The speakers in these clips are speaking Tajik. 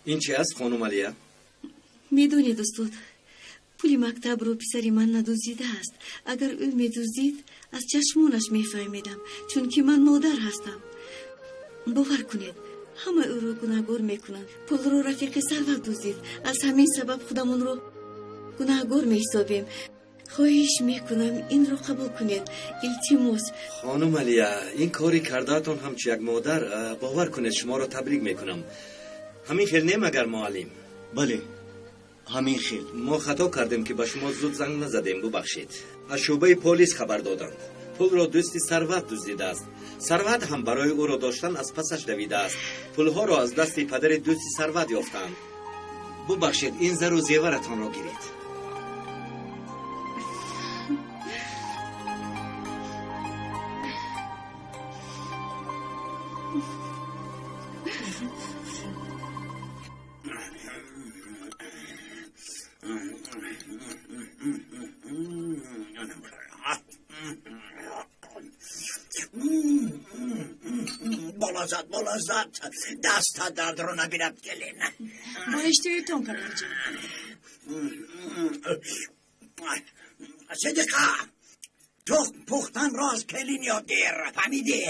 Ин чи аст, хонум Алия? Медонед, устод, пули мактабро писари ман надуздидааст. Агар ӯ медуздид, аз чашмонаш мефаҳмидам, чунки ман модар ҳастам. Бовар кунед, ҳама ӯро гунаҳгор мекунанд. Пулро рафиқи Сарват дуздид. Аз ҳамин сабаб худамонро гунаҳгор меҳисобем. Хоҳиш мекунам, инро қабул кунед. Илтимос. Хонум Алия, ин кори кардаатон ҳамчу як модар, бовар кунед, шуморо табрик мекунам. Ҳамин хел не, магар муаллим? Бале, ҳамин хел. Мо хато кардем, ки ба шумо зуд занг назадем, бубахшед. Аз шӯъбаи полис хабар доданд. Пулро дӯсти Сарват дуздидааст. Сарват ҳам барои ӯро доштан аз пасаш давидааст. Пулҳоро аз дасти падари дӯсти Сарват ёфтанд. Бубахшед, ин зару зеваратонро гиред. Болазат, болазат, даста дардро набинад келин. Бо иштиҳоятон, падарҷон. Сидиқа, тухм пухтанро аз келин ёд гир, фаҳмидӣ?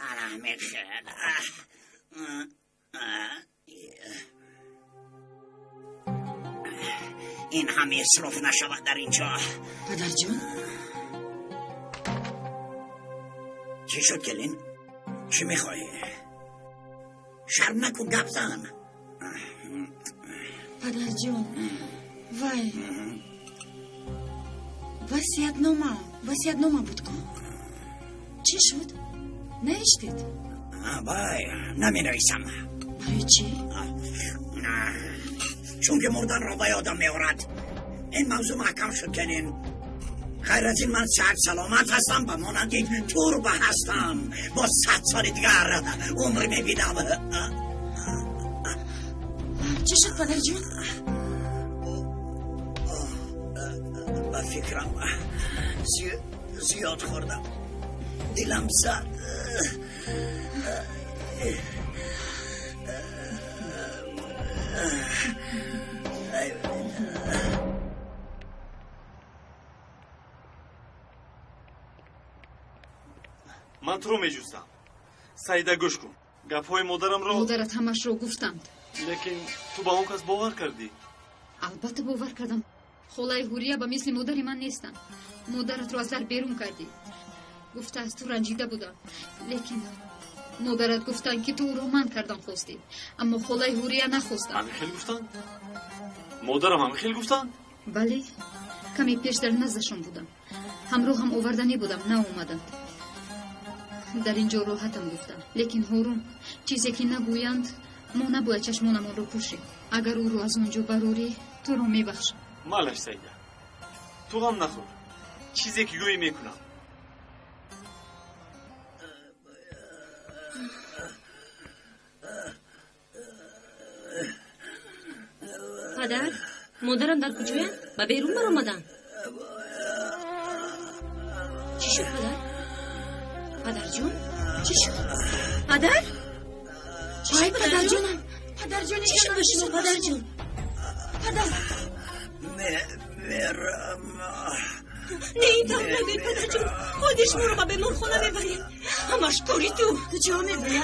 Ана мехел. Ин ҳам исроф нашавад дар ин ҷо. Падарҷон? Чӣ шуд, келин? Чӣ мехоҳӣ? Шарм накун, гап зан. Падарҷон, вай васиятнома, васиятнома буд ку? Чӣ шуд? Навиштед? Вай, наменависам. Барои чӣ? Чунки мурданро ба ёдам меорад. Ин мавзӯъ маҳкам шуд, келин. Ғайр аз ин ман сиҳат саломат ҳастам, ба монанди турба ҳастам. Бо 100 соли дигар умр мебинам. Чӣ шуд, падарҷон? Ба фикрам зиёд хӯрдам. Дилам зад. Ман туро меҷӯстам. Саида, гӯш кун. Гапҳои модарамро... Модарат ҳамашро гуфтанд. Лекин ту ба он кас бовар кардӣ? Албатта бовар кардам. Холаи Ҳурия ба мисли модари ман нестанд. Модаратро аз дар берун кардӣ. Гуфта аз ту ранҷида будам. Лекин модарат гуфтанд, ки ту ӯро ман кардан хостӣ. Аммо холаи Ҳурия нахостанд. Ҳамин хел гуфтанд? Модарам ҳамин хел гуфтанд? Бале, каме пеш дар наздашон будам. Ҳамроҳам оварданӣ будам, наомаданд. Дар ин ҷо роҳатам гуфтам. Лекин Ҳорун, чизе ки нагӯянд, мо набояд чашмонамонро пӯшем. Агар ӯро аз он ҷо барорӣ, туро мебахшам. Малаш, Саида, ту ғам нахӯр. Чизе ки гӯӣ мекунам. Падар, модарам дар куҷоянд? Ба берун баромаданд. Чӣ шуд, падар? Падарҷон? Чӣ шуд? Падар? Вай, падарҷонам! Падарҷон, чӣ шуд ба шумо, падарҷон? Падар! Мерам. Не, ин тавр нагӯед, падарҷон. Худи шуморо ба беморхона мебарем. Ҳамаш кори ту. Ту чиҳо мегӯӣ?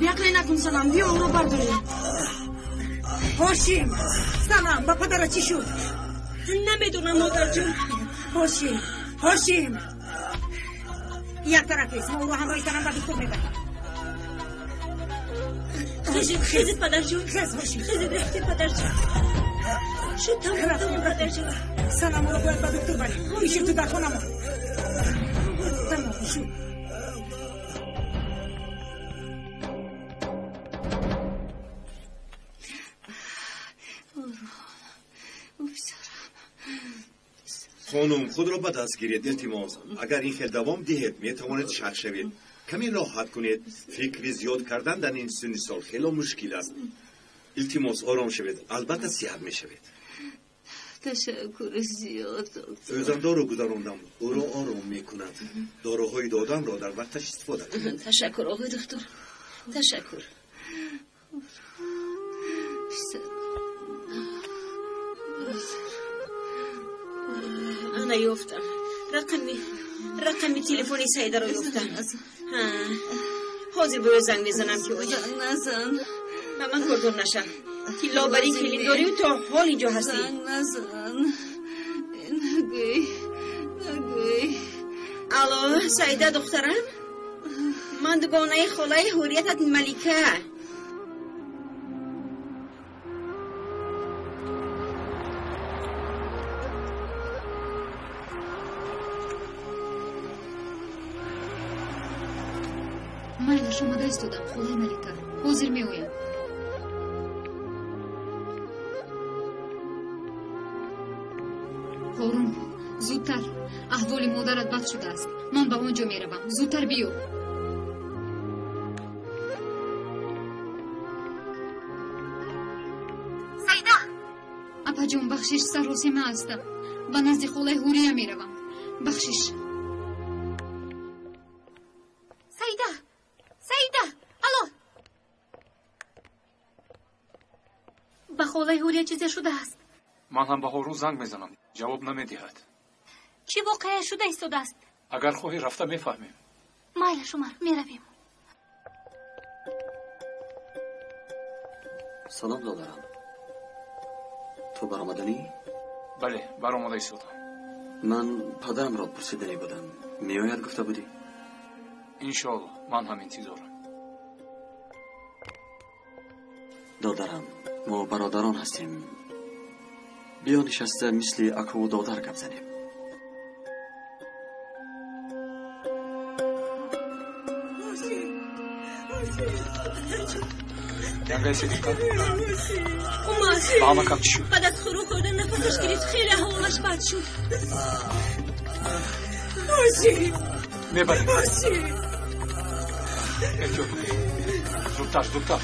Биақле накун, Санам, биё ӯро бардорем. Ҳошим, Санам, ба падара чӣ шуд? Намедонам, модарҷон. Ҳошим, Ҳошим. Як тараф ест, мо ӯро ҳамроҳи Санам ба духтур мебарем. Хезед, хезед, падарҷон. Хез, Ҳошим. Хезед, рафтем, падарҷон. Шуд, тамом, тамом, падарҷон. Санам, ӯро бояд ба духтур барем. Бишин ту дар хона мон. Тамом, шуд. Хонум, худро ба даст гиред, илтимос. Агар ин хел давом диҳед, метавонед шах шавед. Каме роҳат кунед. Фикри зиёд кардан дар ин синни сол хело мушкил аст. Илтимос, ором шавед. Албатта сиҳат мешавед. Ташаккури зиёд, доктор. Сӯзандору гузарондам, ӯро ором мекунад. Доруҳои додамро дар вақташ истифода кунед. Ташаккур, оғои доктор. Ташаккур. Ана ёфтам. Рақами телефони Саидаро ёфтам. Ҳозир ба ӯ занг мезанам ки ояд. Занг назан. Ба ман кордор нашав. Ки лобари келин дорию то ҳол инҷо ҳастӣ. Занг назан. Нагӯй, нагӯй. Алло, Саида духтарам? Ман дугонаи холаи Ҳурриятат Малика. Майлаш, омада истодам, холаи Малика. Ҳозир меоям. Ҳорун, зудтар. Аҳволи модарат бад шудааст. Ман ба он ҷо меравам. Зудтар биё. Саида! Апаҷон, бахшиш, саросема ҳастам. Ба назди холаи Ҳурия меравам. Бахшиш. Саида! Саида! Алло! Ба холаи Ҳурия чизе шудааст. Ман ҳам ба Ҳорун занг мезанам. Ҷавоб намедиҳад. Чӣ воқеа шуда истодааст? Агар хоҳӣ рафта мефаҳмем. Майлаш, Умар, меравем. Салом, додарам. Ту баромаданӣ? Бале, баромада истодам. Ман падарамро пурсиданӣ будам. Меояд гуфта будӣ? Иншоалло, ман ҳам интизорам. Додарам, мо бародарон ҳастем. Биё нишаста мисли акову додар гап занем. Янгаи Сидиқа? Умар! Ба амакам чӣ шуд? Баъд аз хӯрок хӯрдан нафасаш гирифт, хеле аҳволаш бад шуд. Мебарем. Эҳтиёт кунед. Зудтар, зудтар.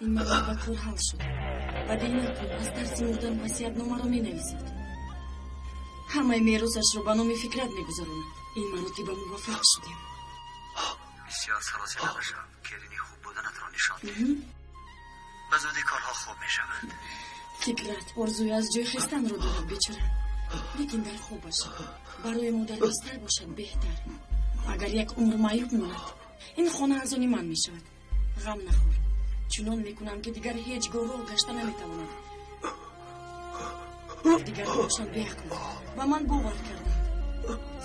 Ин мавзӯъ ба кор ҳал шуд. Ба дил накун, аз тарси мурдан васиятномаро менависад. Ҳамаи меросашро ба номи Фикрат мегузаронад. Ин маротиба муваффақ шудем. Бисёр саросема нашав. Келини хуб буданатро нишон деҳ. Ба зудӣ корҳо хуб мешаванд. Фикрат орзуи аз ҷой хестанро дорад бечора. Лекин дар хобаш барои модар бистар бошад беҳтар. Агар як умр маъюб монад, ин хона аз они ман мешавад. Ғам нахӯр. Чунон мекунам, ки дигар ҳеҷ гоҳ роҳ гашта наметавонад. Дигар бошад беақл. Ба ман бовар карданд.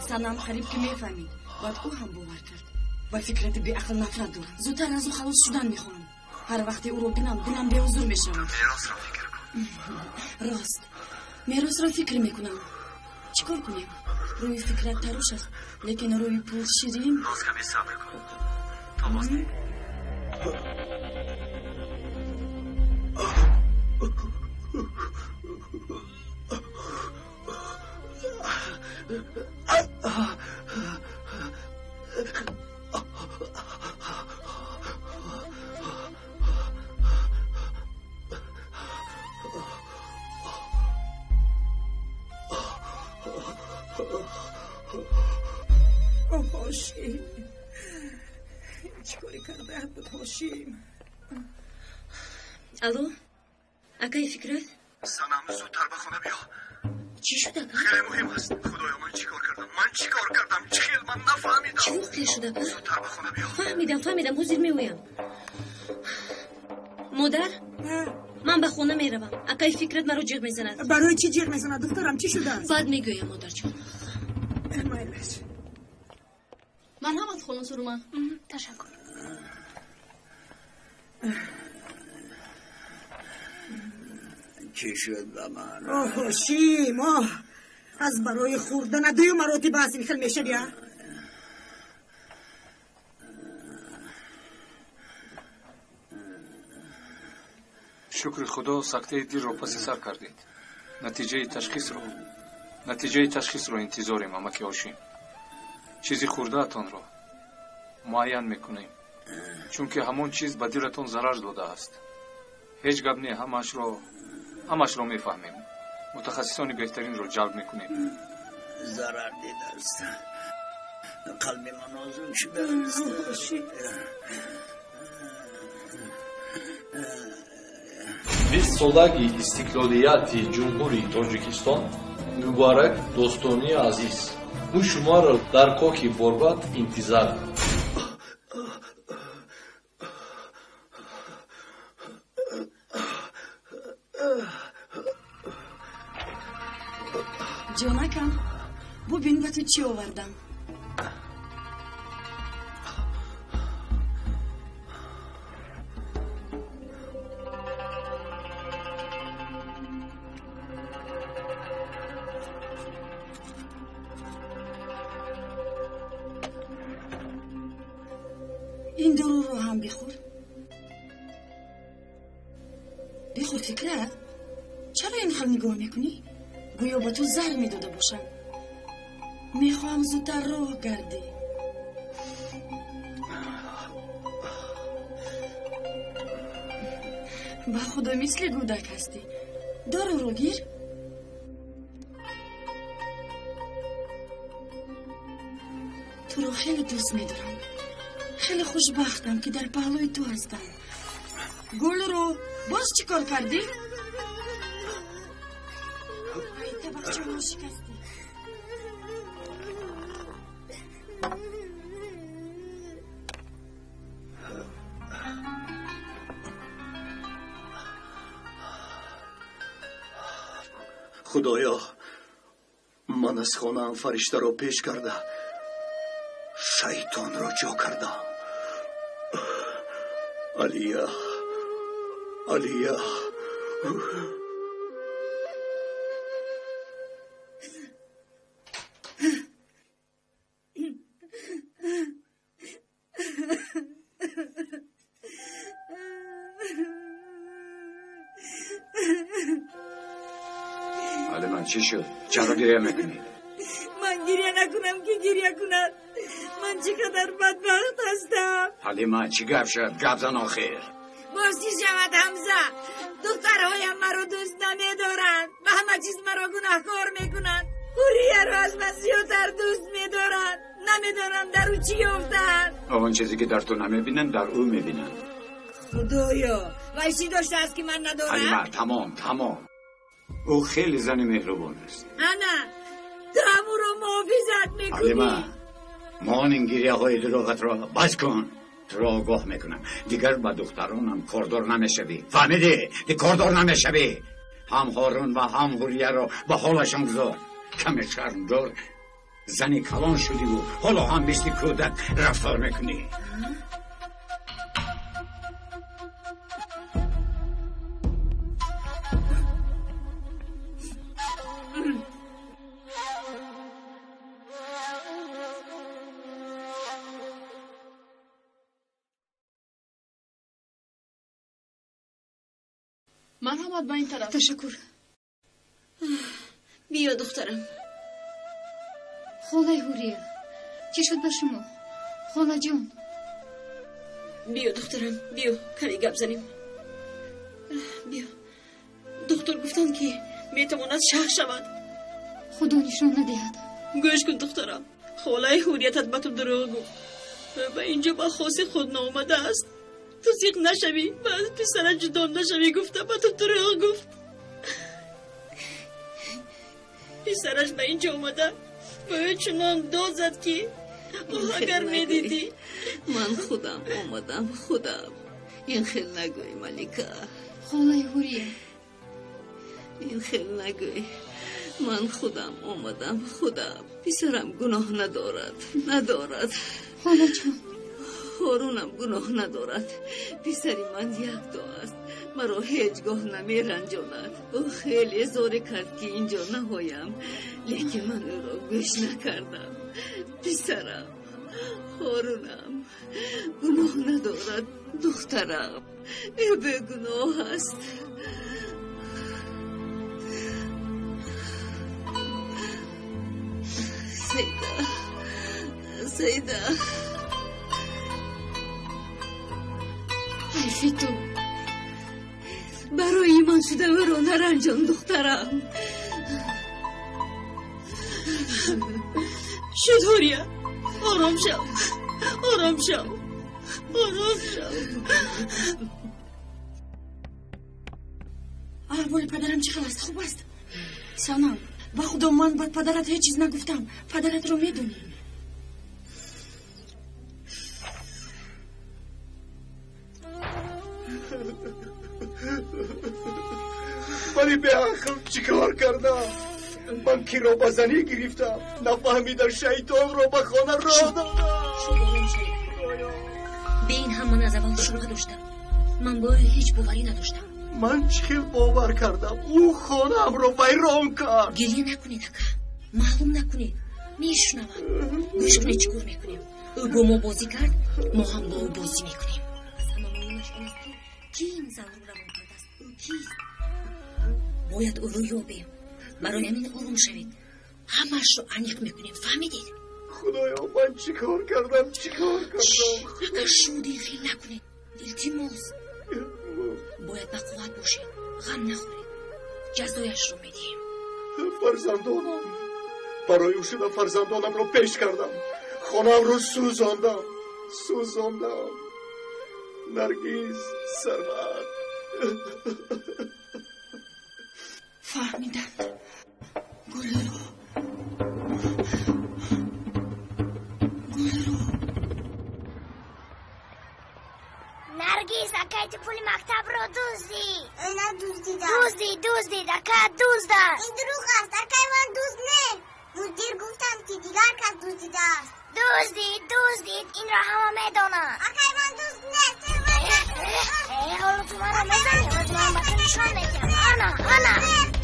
Санам қариб ки мефаҳмид, баъд ӯ ҳам бовар кард. Ба фикрати беақл нафрат дорам. Зудтар аз ӯ халос шудан мехоҳам. Ҳар вақте ӯро бинам, дилам беҳузур мешавад. Меросро фикр кун. Рост, меросро фикр мекунам. Чӣ кор кунем? Рӯи фикрат таруш аст, лекин рӯи пул ширин. Боз каме сабр кун. То боз. Ҳошим, чӣ коре кардаат буд, Ҳошим? Алло, акаи Фикрат? Санам, зудтар ба хона биё. Чӣ шуд, ака? Хеле муҳим аст. Худоё, ман чӣ кор кардам? Ман чӣ кор кардам? Чӣ хел ман нафаҳмидам. Чӣ воқеа шуд, ака? Зудтар ба хона биё. Фаҳмидам, фаҳмидам, ҳозир меоям. Модар? Ман ба хона меравам. Акай Фикрат маро ҷиғ мезанад. Барои чӣ ҷиғ мезанад, духтарам? Чӣ шудааст? Баъд мегӯям, модарҷон. Майлаш. Марҳамат, хонум Сурума. Ташаккур. Чӣ шуд ба ман? Оҳ, Ҳошим, оҳ! Аз барои хӯрдана дую маротиба аз ин хел мешавӣ, а? Шукри Худо, сактаи дилро паси сар кардед. Натиҷаи ташхисро интизорем, амаки Ҳошим. Чизи хӯрдаатонро муайян мекунем, чунки ҳамон чиз ба дилатон зарар додааст. Ҳеҷ гап не, ҳамашро мефаҳмем. Мутахассисони беҳтаринро ҷалб мекунем. Зарар дидааст. Қалби ман нозук шудааст. Бистсолагии истиқлолияти Ҷумҳурии Тоҷикистон муборак, дӯстони азиз. Мо шуморо дар Кохи Борбад интизор. Ҷонакам, бубин ба ту чӣ овардам. Ин доруро ҳам бихӯр. Бихӯр, Фикрат. Чаро ин хел нигоҳ мекунӣ? Гӯё ба ту заҳр медода бошам. Мехоҳам зудтар роҳ гардӣ. Ба Худо мисли гӯдак ҳастӣ. Доруро гир. Туро хеле дӯст медорам. Хеле хушбахтам, ки дар паҳлӯи ту ҳастам. Гулрӯ, боз чӣ кор кардӣ? Ай, табақчаро шикастӣ. Худоё, ман аз хонаам фариштаро пеш карда, шайтонро ҷо кардам. Алия, Алия. Ҳалима, чӣ шуд? Чаро гиря мекунӣ? Ман гиря накунам, ки гиря кунад? Ман чӣ қадар бадбахт ҳастам. Ҳалима, чӣ гап шуд? Гап зан охир. Боз чӣ шавад, Ҳамза? Духтарҳоям маро дӯст намедоранд. Ба ҳама чиз маро гунаҳкор мекунанд. Ҳурияро аз ман зиёдтар дӯст медоранд. Намедонам дар ӯ чӣ ёфтаанд. Он чизе ки дар ту намебинанд, дар ӯ мебинанд. Худоё, вай чӣ доштааст, ки ман надорам? Ҳалима, тамом, тамом. Ӯ хеле зани меҳрубон аст. Ана, ту ҳам ӯро муҳофизат мекунӣ. Ҳалима, мон ин гиряҳои дурӯғатро бас кун. Туро огоҳ мекунам, дигар ба духтаронам кордор намешавӣ. Фаҳмидӣ? Кордор намешавӣ. Ҳам Ҳорун ва ҳам Ҳурияро ба ҳолашон гузор. Каме шармдор, зани калон шудиву ҳоло ҳам мисли кӯдак рафтор мекунӣ. Марҳамат, ба ин тараф. Ташаккур. Биё, духтарам. Холаи Ҳурия, чӣ шуд ба шумо? Холаҷон. Биё, духтарам, биё, каме гап занем. Биё. Доктор гуфтанд, ки метавонад шах шавад. Худо нишон надиҳад. Гӯш кун, духтарам. Холаи Ҳуриятат ба ту дурӯғ гуфт. Ба инҷо ба хоси худ наомадааст. Ту зиқ нашавӣ ва аз писарат ҷудо нашавӣ гуфта ба ту дурӯғ гуфт. Писараш ба инҷо омада ба ӯ чунон дод зад, ки агар медидӣ. Ман худам омадам, худам. Ин хел нагӯй, Малика. Холаи Ҳурия. Ин хел нагӯй. Ман худам омадам, худам. Писарам гуноҳ надорад, надорад. Холаҷон. Ҳорунам гуноҳ надорад. Писари ман якто аст. Маро ҳеҷ гоҳ намеранҷонад. Ӯ хеле зорӣ кард, ки инҷо наоям, лекин ман ӯро гӯш накардам. Писарам, Ҳорунам гуноҳ надорад. Духтарам, ӯ бегуноҳ аст. Саида, Саида. Ҳайфи ту. Барои ман шуда ӯро наранҷон, духтарам. Шуд, Ҳурия. Ором шав, ором шав, ором шав. Аҳволи падарам чӣ хел аст? Хуб аст? Санам, ба худо ман ба падарат ҳеҷ чиз нагуфтам. Падаратро медонӣ. Мани беақл чӣ кор кардам? Ман киро ба занӣ гирифтам? Нафаҳмида шайтонро ба хона роҳ додам. Бе ин ҳам ман аз аввал шубҳа доштам. Ман бо ӯ ҳеҷ боварӣ надоштам. Ман чӣ хел бовар кардам? Ӯ хонаамро вайрон кард. Гирья накунед, ака. Маълум накунед. Мешунавад. Гӯш кунед, чӣ кор мекунем. Ӯ бо мо бозӣ кард, мо ҳам бо ӯ бозӣ мекунем. Аз ҳама муҳимаш он аст, ки кӣ ин занро равон кардааст? Ӯ кист? Бояд ӯро ёбем. Барои ҳамин ором шавед. Ҳамаашро аниқ мекунем. Фаҳмидед? Худоё, ман чӣ кор кардам? Чӣ кор кардам? Ака, шуд, ин хел накунед. Илтимос. Бояд ба қувват бошед. Ғам нахӯред. Ҷазояшро медиҳем. Фарзандонам. Барои ӯ шуда фарзандонамро пеш кардам. Хонаамро сӯзондам. Сӯзондам. Наргиз, Сарват. Фаҳмидам. Гулрӯ. Гулрӯ. Наргиз, акай ту пули мактабро дуздид. Надуздидам. Дуздид, дуздид, ака дузд аст. Ин дурӯғ аст, акай ман дузд не. Мудир гуфтанд, ки дигар кас дуздидааст. Дуздид, дуздид, инро ҳама медонанд. Акай ман дузд нест. Ҳоло ту маро мезанӣ, ҳоло ман ба ту нишон медиҳам. Ана, ана.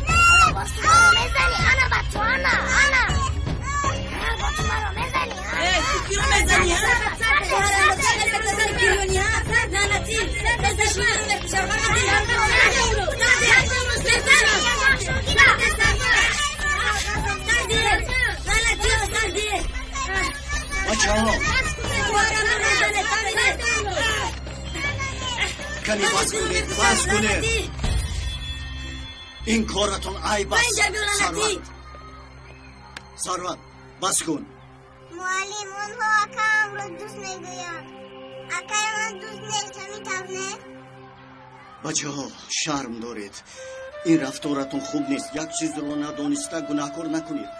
Ҳоло боз ту маро мезанӣ, ана ба ту, ана, ана. Бо ту маро мезанӣ. Ту киро мезанӣ? Бачаҳо, каме бас кунед, бас кунед. Ин коратон айб аст. Сарват, Сарват, бас кун. Муаллим, онҳо акаамро дузд мегӯянд. Акаи ман дузд нест, ҳамин тавр не? Бачаҳо, шарм доред. Ин рафторатон хуб нест. Як чизро надониста гунаҳкор накунед.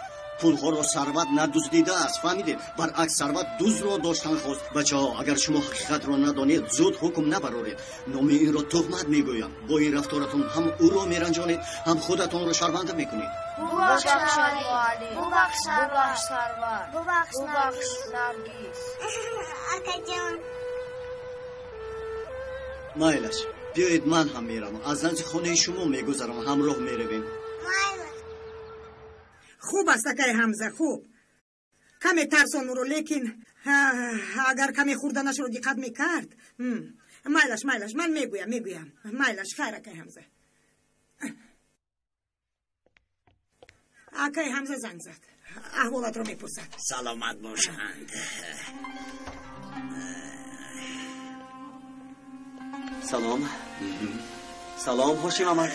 Пулҳоро Сарват надуздидааст, фаҳмидед? Баръакс, Сарват дуздро доштан хост. Бачаҳо, агар шумо ҳақиқатро надонед, зуд ҳукм набароред. Номи инро туҳмат мегӯям. Бо ин рафторатон ҳам ӯро меранҷонед, ҳам худатонро шарманда мекунед. Бубахш, Бубахш, Сарват. Бубахш, Наргиз. Акаҷон. Майлаш, биёед ман ҳам меравам. Аз назди хонаи шумо мегузарам, ҳамроҳ меравем. Хуб аст, акаи Ҳамза, хуб. Каме тарсон ӯро, лекин агар каме хӯрданашро диққат мекард. Майлаш, майлаш, ман мегӯям, мегӯям. Майлаш, хайр, акаи Ҳамза. Акаи Ҳамза занг зад. Аҳволатро мепурсад. Саломат бошанд. Салом. Салом, Ҳошим амак.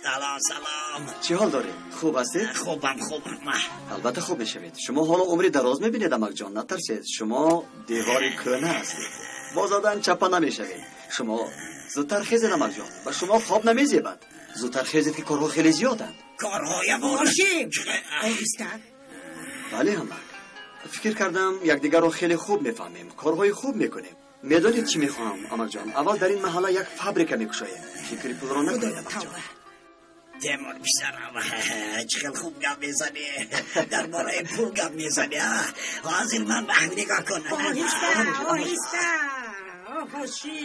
Салом, салом. Чӣ ҳол доред? Хуб ҳастед? Хубам, хубам. Албатта хуб мешавед. Шумо ҳоло умри дароз мебинед, амакҷон, натарсед. Шумо девори кӯҳна ҳастед. Бо задан чапа намешавед. Шумо зудтар хезед, амакҷон. Ба шумо хоб намезебад. Зудтар хезед, ки корҳо хеле зиёданд. Корҳоя Ҳошим, оҳиста. Бале, амак. Фикр кардам якдигарро хеле хуб мефаҳмем, корҳои хуб мекунем. Медонед чӣ мехоҳам, амакҷон? Аввал дар ин маҳалла як фабрика мекушоем. Фикри пулро накунед, амакҷон. Темур писарам, чӣ хел хуб гап мезанӣ. Дар бораи пул гап мезанӣ. Ҳозир ман ба ҳам нигоҳ кун. Оҳиста, оҳиста. Оҳоши.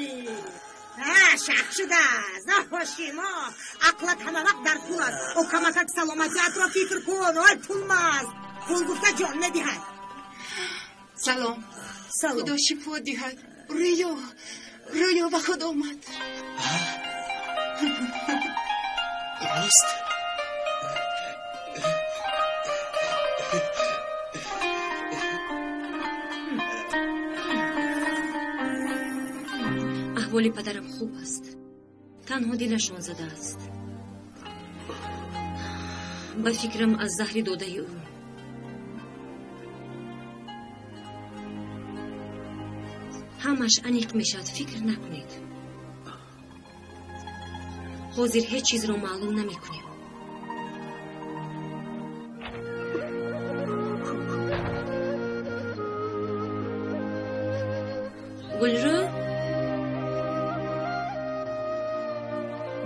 Шах шудааст. Оҳоши мо. Ақлат ҳама вақт дар пул аст. О камакак саломатиатро фикр кун. Ой, пул маст. Пул гуфта ҷон медиҳад. Салом. Салом. Худо шифо диҳад. Рӯё, рӯё ба худ омад. Рост? Аҳволи падарам хуб аст. Танҳо дилашон задааст. Ба фикрам аз заҳри додаи ӯ. Ҳамаш аниқ мешавад, фикр накунед. Ҳозир ҳеҷ чизро маълум намекунем. Гулрӯ?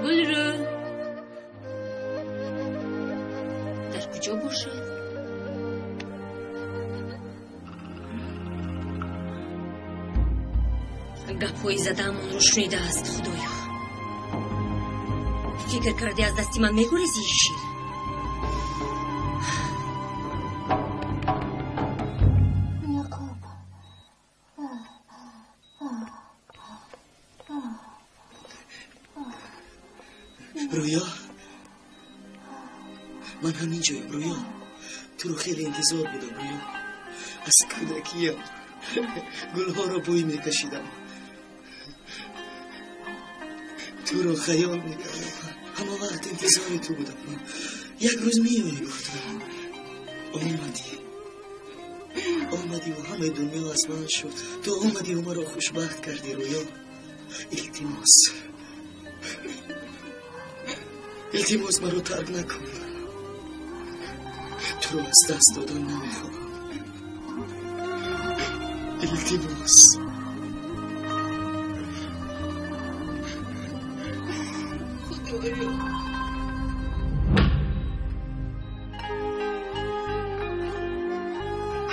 Гулрӯ? Дар куҷо бошад? Гапҳои задаамонро шунидааст, Худоё. Фикр кардӣ аз дасти ман мегурезӣ, шир? Рӯё, ман ҳамин ҷоям, Рӯё. Туро хеле интизор будам, Рӯё. Аз кӯдакиям гулҳоро бӯй мекашидам. Туро хаёл мекардам. Ҳама вақт интизори ту будам. Як рӯз меоӣ, гуфтам. Омадӣ. Омадиву ҳамаи дунё аз ман шуд. Ту омадиву маро хушбахт кардӣ, Рӯё. Илтимос. Илтимос, маро тарк накун. Туро аз даст додан намехоҳам. Илтимос. Худоё.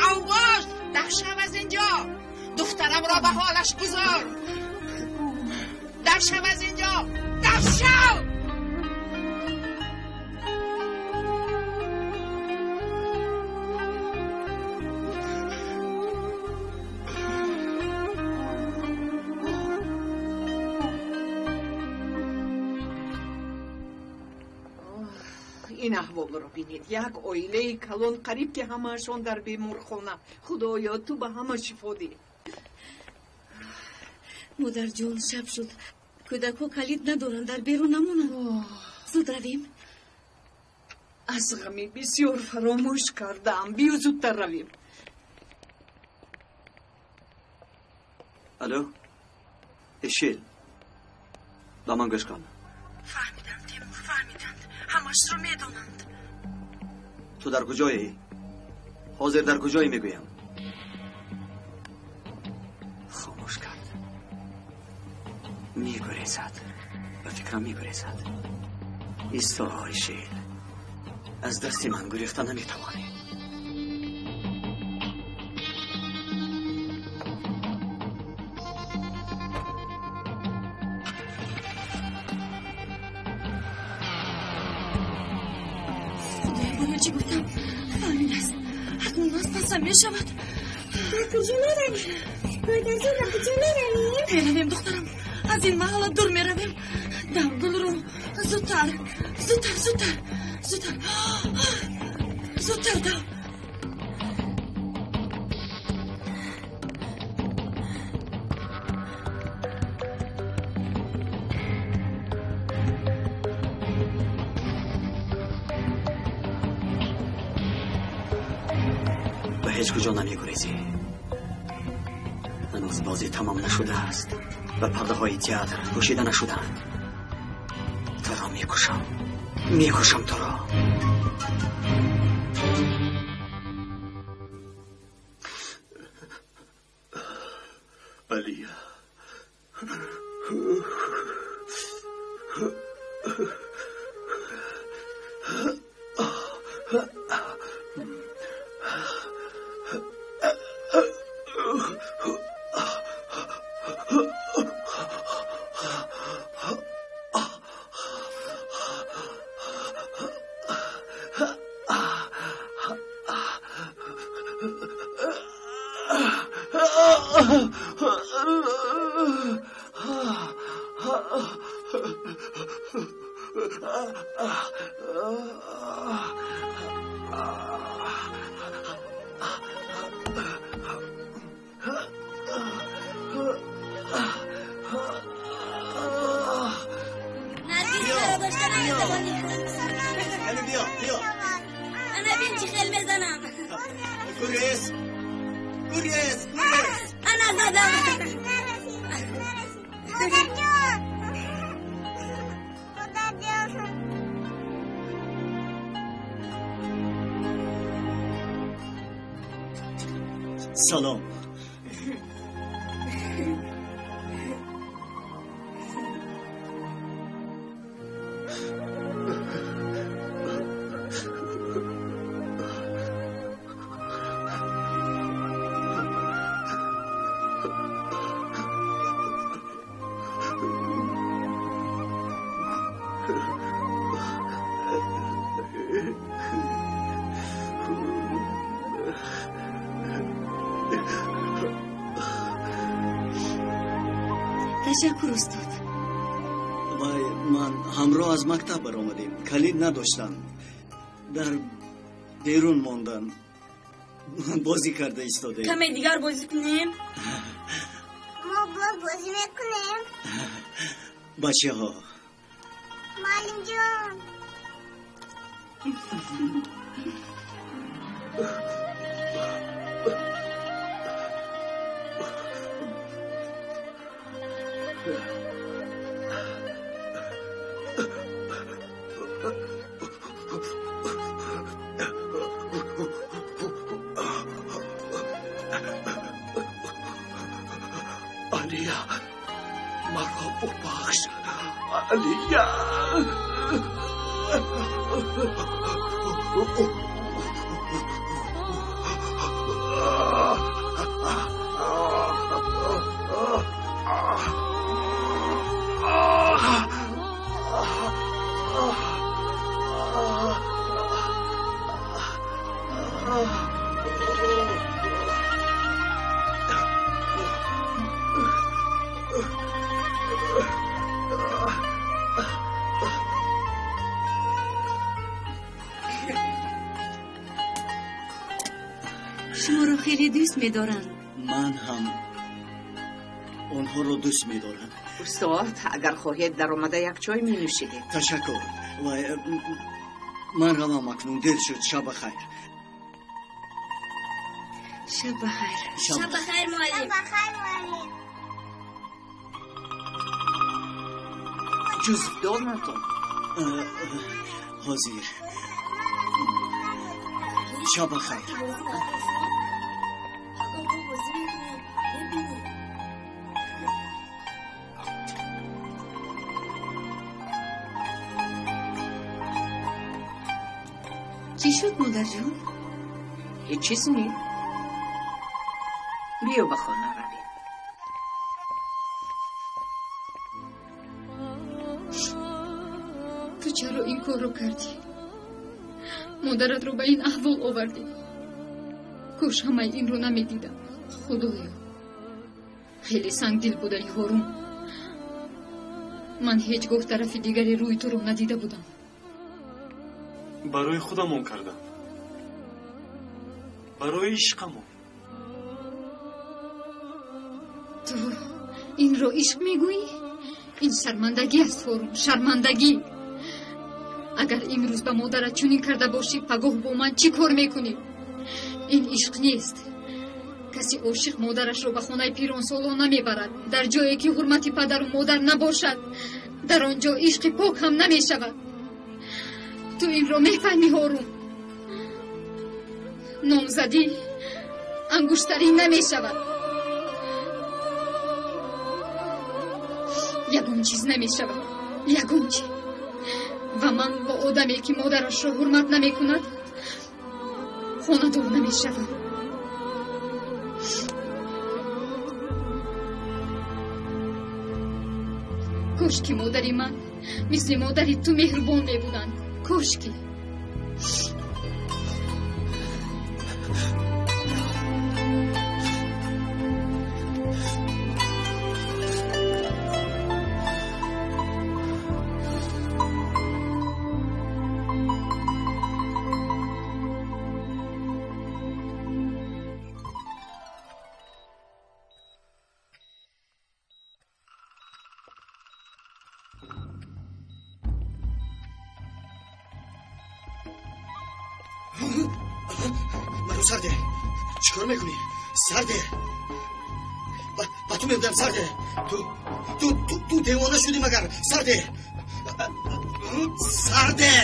Авбош, дар шав аз инҷо. Духтарамро ба ҳолаш гузор. Дар шав аз инҷо. Дар шав! Ин аҳволро бинед. Як оилаи калон қариб ки ҳамаашон дар беморхона. Худоё, ту ба ҳама шифо диҳ. Модарҷон, шаб шуд. Кӯдакҳо калид надоранд, дар берун намонанд. Зуд равем. Аз ғами бисёр фаромӯш кардаам. Биё зудтар равем. Алло, Эшил, ба ман гӯш кун. Фаҳмидам, Темур, фаҳмиданд. Ҳамашро медонанд. Ту дар куҷоӣ? Ҳозир дар куҷоӣ мегӯям? Хомӯш кард. Мегурезад. Ба фикрам мегурезад. Исто, Эшил. Аз дасти ман гурехта наметавонӣ. Чӣ гуфтам? Фаҳмидааст. Акнун аз пасам мешавад. Ба куҷо меравем? Модарҷон, ба куҷо меравем? Меравем, духтарам. Аз ин маҳалла дур меравем. Дав, Гулрӯ, зудтар, зудтар, зудтар, зудтар, зудтар дав. Ба ҳеҷ куҷо намегурезӣ. Ҳанӯз бозӣ тамом нашудааст ва пардаҳои театр пӯшида нашудаанд. Туро мекушам, мекушам туро. Алия. Салом. Ташаккур, устод. Вай, ман ҳамроҳ аз мактаб баромадем. Калид надоштам. Дар берун мондам. Бозӣ карда истодаем. Каме дигар бозӣ кунем? Мо боз бозӣ мекунем. Бачаҳо. Муаллимҷон. Алия, маро бубахш. Алия. Шуморо хеле дӯст медоранд. Ман ҳам онҳоро дӯст медорам. Устод, агар хоҳед даромада як чой менӯшидед. Ташаккур. Вай, ман равам акнун, дер шуд. Шаб бахайр. Шаб бахайр. Шаб бахайр, муаллим. Шаб бахайр, муаллим. Ҷуздонатон. Ҳозир. Шаб бахайр. Чӣ шуд, модарҷон? Ҳеҷ чиз не. Биё ба хона равем. Ту чаро ин корро кардӣ? Модаратро ба ин аҳвол овардӣ. Кош ҳамаи инро намедидам. Худоё, хеле сангдил будаи, Ҳорун. Ман ҳеҷ гоҳ тарафи дигари рӯи туро надида будам. Барои худамон кардам, барои ишқамон. Ту инро ишқ мегӯӣ? Ин шармандагӣ аст, Ҳорун, шармандагӣ. Агар имрӯз ба модарат чунин карда бошӣ, пагоҳ бо ман чӣ кор мекунӣ? Ин ишқ нест. Каси ошиқ модарашро ба хонаи пиронсолон намебарад. Дар ҷое ки ҳурмати падару модар набошад, дар он ҷо ишқи пок ҳам намешавад. Ту инро мефаҳмӣ, Ҳорун? Номзадӣ ангуштарин намешавад. Ягон чиз намешавад, ягон чиз. Ва ман бо одаме ки модарашро ҳурмат намекунад хонадор намешавам. Кошки модари ман мисли модари ту меҳрубон мебуданд. Кошки. Сарде, чикор мекунӣ? Сарде, ба ту мегӯям, Сарде, ту девона шудӣ магар? Сарде, Сарде,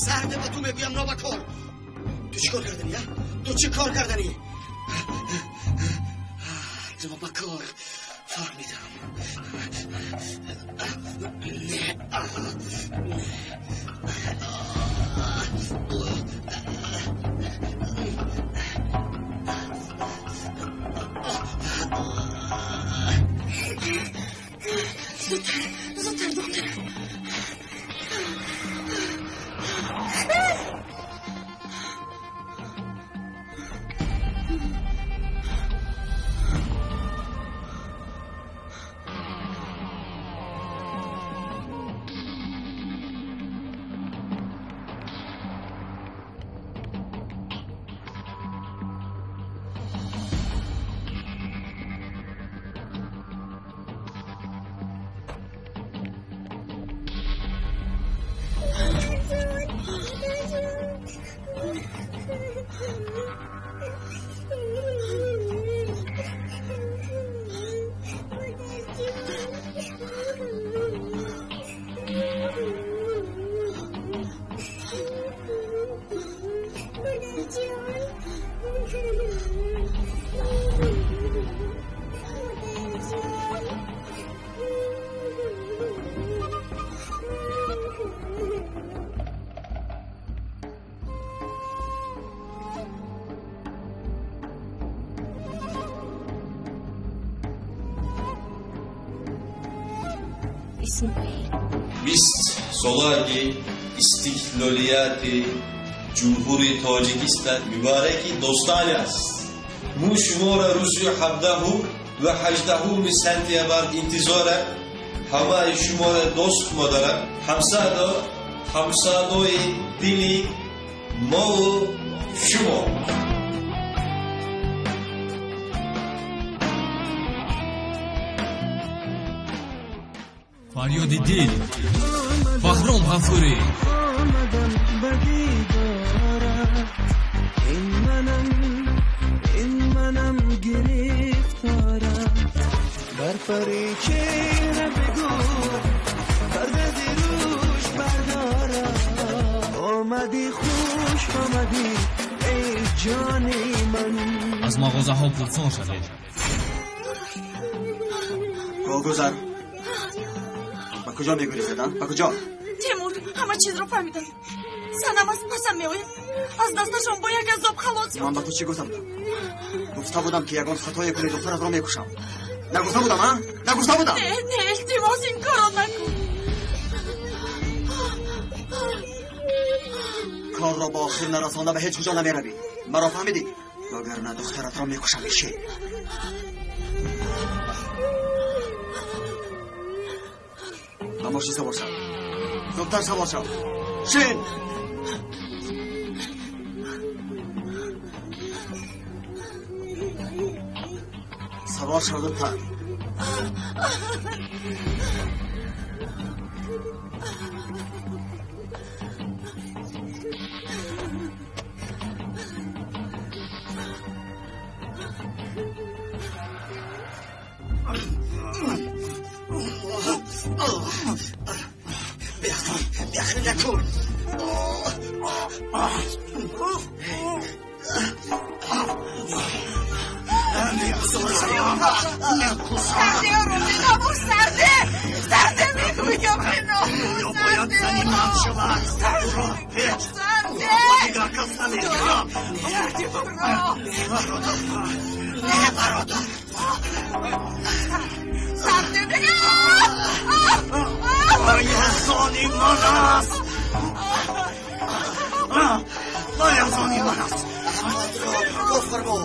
Сарде, ба ту мегӯям, нобакор. Ту чӣ кор карданӣ, а? Ту чӣ кор карданӣ? Нобакор, фаҳмидам. Зудтар, зудтар, духтарам. Бист солаги истиқлолияти Ҷумҳурии Тоҷикистон мубораки дӯстон аст. Мо шуморо рӯзи 17 ва 18 сентябр интизорам. Ҳамаи шуморо дӯст медорам. Ҳамсадо, ҳамсадои дили мову шумо. Фарёди дил, Баҳром Ғафурӣ. Омадам ба дидорат, ин манам, ин манам гирифторат. Бар пари чеҳра бигӯ, парда зи рӯш бардорад. Омадӣ, хуш омадӣ, эй ҷони ман. Аз мағозаҳо пурсон шавед. Гузар, ба куҷо мегурезед, а? Ба куҷо? Темур, ҳама чизро фаҳмидам. Санам аз пасам меояд. Аз дасташон бо як азоб халос. Ман ба ту чӣ гуфтам? Гуфта будам, ки ягон хатое кунӣ, духтаратро мекушам. Нагуфта будам, а? Нагуфта будам? Не, не, илтимос, ин корро накун. Корро ба охир нарасонда ба ҳеҷ куҷо намеравӣ. Маро фаҳмидӣ? Вагарна духтаратро мекушам, иши. Ба мошин савор шав. Зудтар савор шав. Шин! Савор шав зудтар. Беақлӣ накун. Сарде, ором, Темур, сарде, сарде. намешавад. Ӯро ҳеҷ ба дигар кас намедиҳам. Не, бародар. Не, бародар. Вай аз они ман аст. Вай аз они ман аст. Кофармо,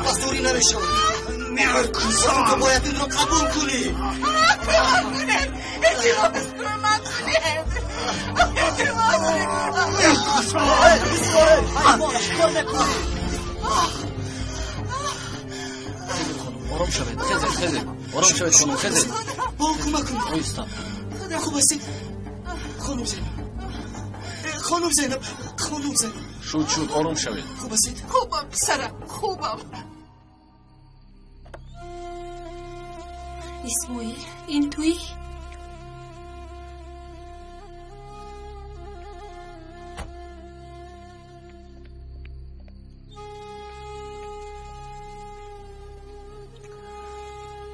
дастурӣ намешавад. Мекушам. Ту бояд инро қабул кунӣ. Кӯмак кунед. Илтимос, кӯмак кунед. Илтимос. Мекушам. Чикор мекунӣ? Ором шавед, хезед, хезед. Ором шавед, хонум, хезед. Бо кӯмак кунед. Оҳиста. Хуб ҳастед? Хонум Зайнаб. Хонум Зайнаб, хонум Зайнаб. Шуд, шуд, ором шавед. Хуб ҳастед? Хубам, писарам, хубам. Исмоил, ин туӣ?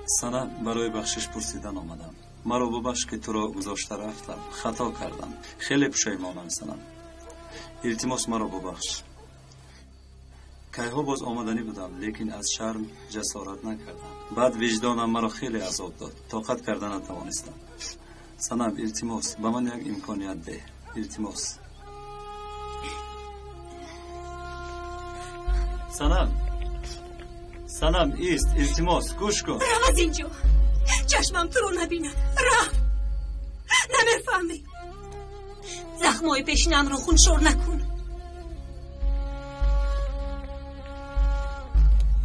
Санам, барои бахшиш пурсидан омадам. Маро бубахш, ки туро гузошта рафтам. Хато кардам. Хеле пушаймонам, Санам. Илтимос, маро бубахш. Кайҳо боз омаданӣ будам, лекин аз шарм ҷасорат накардам. Баъд виҷдонам маро хеле азоб дод. Тоқат карда натавонистам. Санам, илтимос, ба ман як имконият деҳ. Илтимос. Санам, Санам, ист, илтимос, гӯш кун. Рав аз инҷо. Чашмам туро набинад. Рав. Намефаҳмӣ. Захмҳои пешинамро хуншор накун.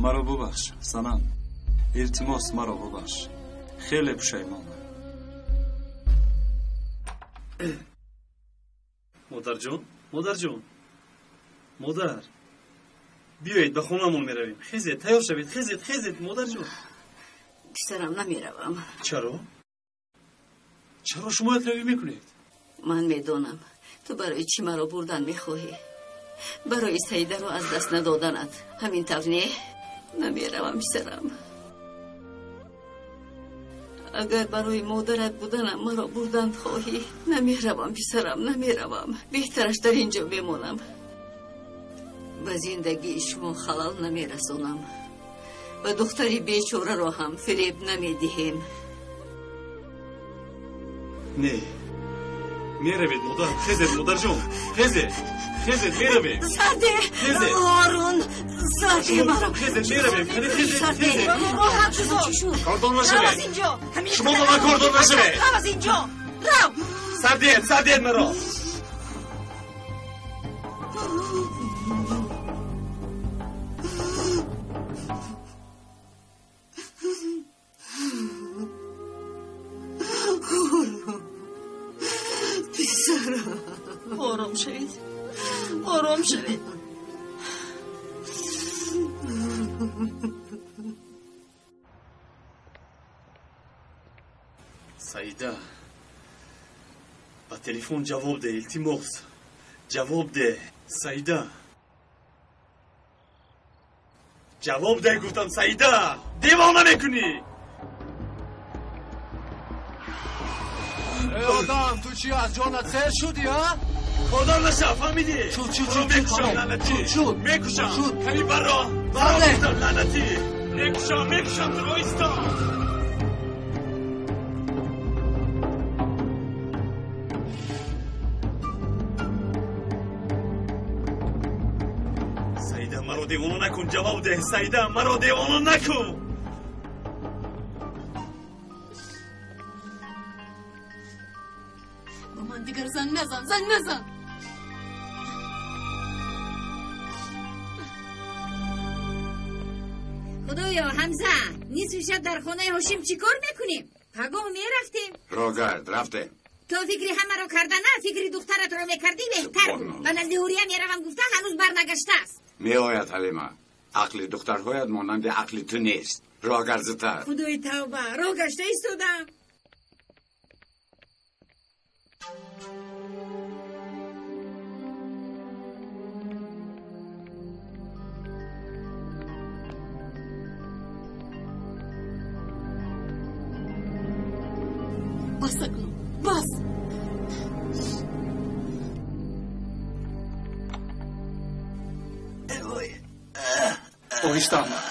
Маро бубахш, Санам. Илтимос, маро бубахш. Хеле пушаймонам. Модарҷон, модарҷон, модар, биёед ба хонамон меравем. Хезед, тайёр шавед, хезед, хезед, модарҷон. Писарам, намеравам. Чаро? Чаро шумо якравӣ мекунед? Ман медонам, ту барои чӣ маро бурдан мехоҳӣ. Барои Саидаро аз даст надоданат. Ҳамин тавр не? Намеравам, писарам. Агар барои модарат буданам маро бурдан хоҳӣ, намеравам, писарам, намеравам. Беҳтараш дар ин ҷо бемонам. Ба зиндагии шумо халал намерасонам. Ба духтари бечораро ҳам фиреб намедиҳем. Не, меравед, модар. Хезед, модарҷон, хезед, хезед, меравем. Сарде, хезед. Ҳорун, сарде маро. Хезед, меравем. Хезед, хезед. Кордор Рав аз нашавед. инҷо. Шумо ба ман кордор нашавед. Рав аз инҷо. Рав. Сардиед, сардиед маро. Писарам. Ором шавед. Ором шавед. Саида, ба телефон ҷавоб деҳ, илтимос. Ҷавоб деҳ, Саида. Ҷавоб деҳ, гуфтам, Саида. Девона мекунӣ. Эй одам, ту чӣ аз ҷонат сер шудӣ, а? Кордор нашав, фаҳмидӣ? Шуд, шуд, Туро шуд, мекушам, тамом. лаънатӣ. Шуд, шуд. Мекушам. Шуд. Ками баро. Баро Сарде. гуфтам, лаънатӣ. Мекушам, мекушам туро, исто. Саида, маро девона накун, ҷавоб деҳ. Саида, маро девона накун. Ба ман дигар занг назан, занг назан. Худоё, Ҳамза, нисфи шаб дар хонаи Ҳошим чӣ кор мекунем? Пагоҳ мерафтем. Рогард, рафтем. То фикри ҳамаро карда на, фикри духтаратро мекардӣ беҳтар буд. Ба назди Ҳурия меравам гуфта ҳанӯз барнагаштааст. Меояд, Ҳалима. Ақли духтарҳоят монанди ақли ту нест. Рогард зудтар. Худои тавба, роҳ гашта истодам. Бас акнун, бас. Оҳиста, амак.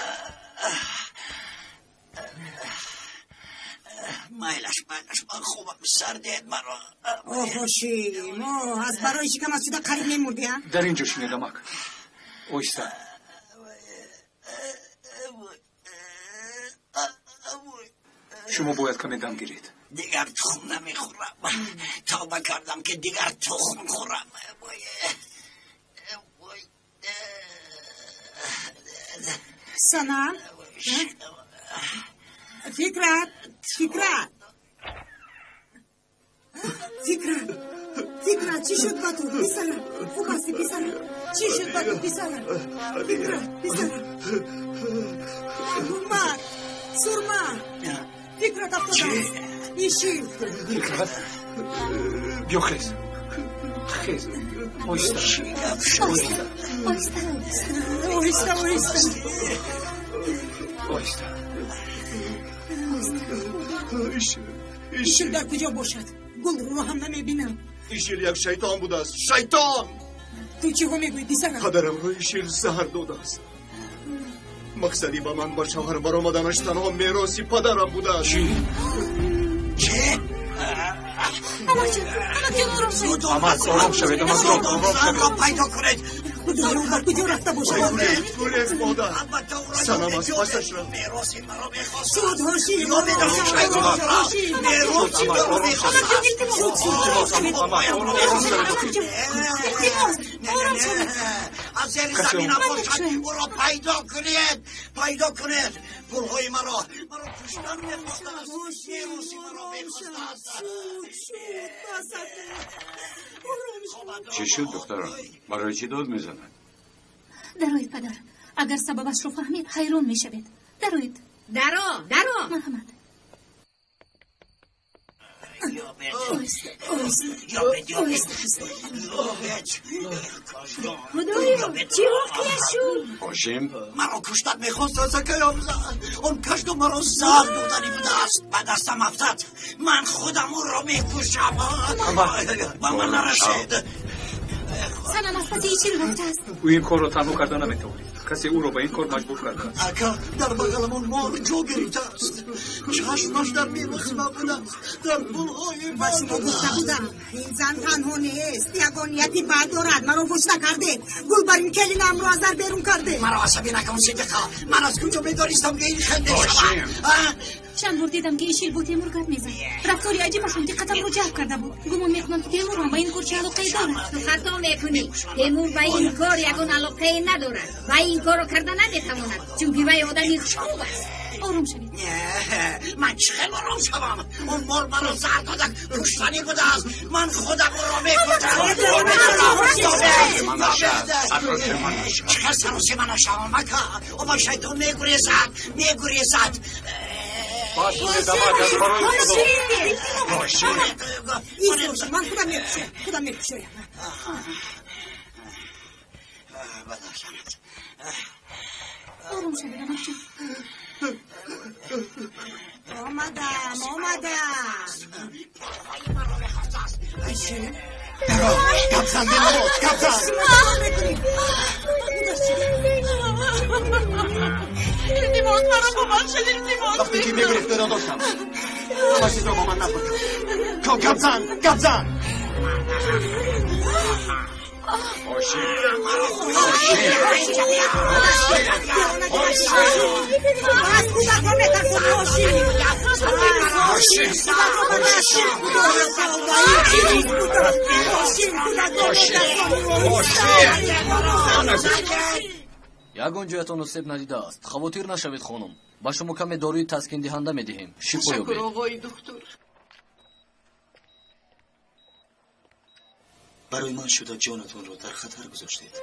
Майлаш, майлаш, ман хубам, сар диҳед маро. О, Ҳошим, аз барои шикам аз шуда қариб мемурдӣ, а? Дар ин ҷо шинед, амак. Оҳиста. Шумо бояд каме дам гиред. Дигар тухм намехӯрам. Тавба кардам ки дигар тухм хӯрам. Санам, Фикрат, Фикрат, Фикрат, Фикрат, чӣ шуд ба ту, писарам? Хуб ҳастӣ, писарам? Чӣ шуд ба ту, писарам? Фикрат, писарам. Гулмар, Сурма, Фикрат афтодааст. Ишил. Фикрат, биё хез. Хез. Оҳиста. Оҳиста. Оҳиста. Оҳиста, оҳиста. Оҳиста. Ишил дар куҷо бошад? Гулро ҳам намебинам. Ишил як шайтон будааст. Шайтон! Ту чиҳо мегӯӣ, писарам? Падарамро Ишил заҳр додааст. Мақсади ба ман ба шавҳар баромаданаш танҳо мероси падарам будааст. Чӣ? Чӣ? Амакҷон, амакҷон, ором шавед. Амак, ором шавед, амакҷон, ором шавед. Занро пайдо кунед. Худоё, дар куҷо рафта бошад? Гурехт, гурехт, модар. Санам аз пасаш рафт. Мероси маро мехост. Шуд, Ҳошим. Ёбед шайтонро. Мероси маро мехост. Шуд, шуд. Илтимос, ором шавед. Аз зери заминам бошад, ӯро пайдо кунед. Пайдо кунед. Пулҳои маро, маро куштан мехостааст. Мероси маро мехостааст. Чӣ шуд, духтарон? Барои чӣ дод мезанад? Дароед, падар. Агар сабабашро фаҳмед, ҳайрон мешавед. Дароед. Даро, даро. Марҳамат. Худоё, чӣ воқеа шуд? Ҳошим, маро куштан мехост, акаям. Он кашду маро заҳр додани будааст. Ба дастам афтад. Ман худам ӯро мекушам. Ба ман нарасед. Санам аз паси Ишил рафтааст. Ӯ ин корро танҳо карда наметавонид. Касе ӯро ба ин кор маҷбур кардааст. Ака, дар бағаламон мор ҷо гирифтааст. Чашмаш дар мероси ман будааст. Дар пулҳои Ба шумо гуфта будам, ин зан танҳо нест. Ягон нияти бад дорад. Маро фошта кардед. Гулбарин келинамро аз дар берун кардед. Маро асабӣ накун, Сидиқа. Ман аз куҷо медонистам, ки ин хел мешавад? Чанд бор дидам, ки Ишил бо Темур гап мезад. Рафтори аҷибашон диққатамро ҷалб карда буд. Гумон мекунам, ки Темур ҳам ба ин кор чӣ алоқае дорад. Ту хато мекунӣ. Темур ба ин кор ягон алоқае надорад. Вай ин корро карда наметавонад, чунки вай одами хуб аст. Ором шавед. Ман чӣ хел ором шавам? Он мор маро заҳр дода куштанӣ будааст. Ман худам ӯро мекушам. Чӣ хел саросима нашавам, ака? Ӯ ба шайтон мегурезад, мегурезад. Бас кунед, амак, аз барои Худо. Ҳошим, ман худам мекушоям, худам мекушоям. Ором шавед, амакҷон. Омадам, омадам. Ишил. Даро, гап зан, бенавоз, гап зан. Шумо чӣ кор мекунед? Илтимос, маро бубахшед, илтимос. Вақте ки мегурехт, ӯро доштам. Ҳама чизро бо ман нақл кард. Гап зан, гап зан. Ҳошим, Аз кӯдакро метарсонӣ, Ҳошим. Кӯдакро ба даст Ҳошим, кӯдакро метарсонӣ. Ягон ҷоятон осеб надидааст. Хавотир нашавед, хонум. Ба шумо каме доруи таскиндиҳанда медиҳем. Шифо Ташаккур, ёбед. оғои духтур. Барои ман шуда ҷонатонро дар хатар гузоштед.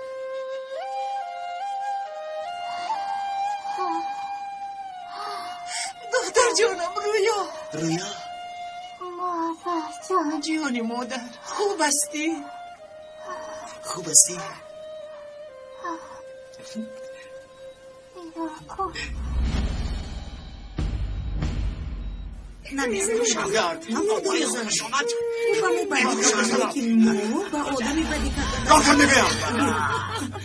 Духтарҷонам, Рӯё. Рӯё? Модарҷон. Ҷони модар, хуб ҳастӣ? Хуб ҳастӣ? Намезанам. Ӯ ба мо бадӣ кард, лекин мо ба одами бадӣ карда Кор мегӯям.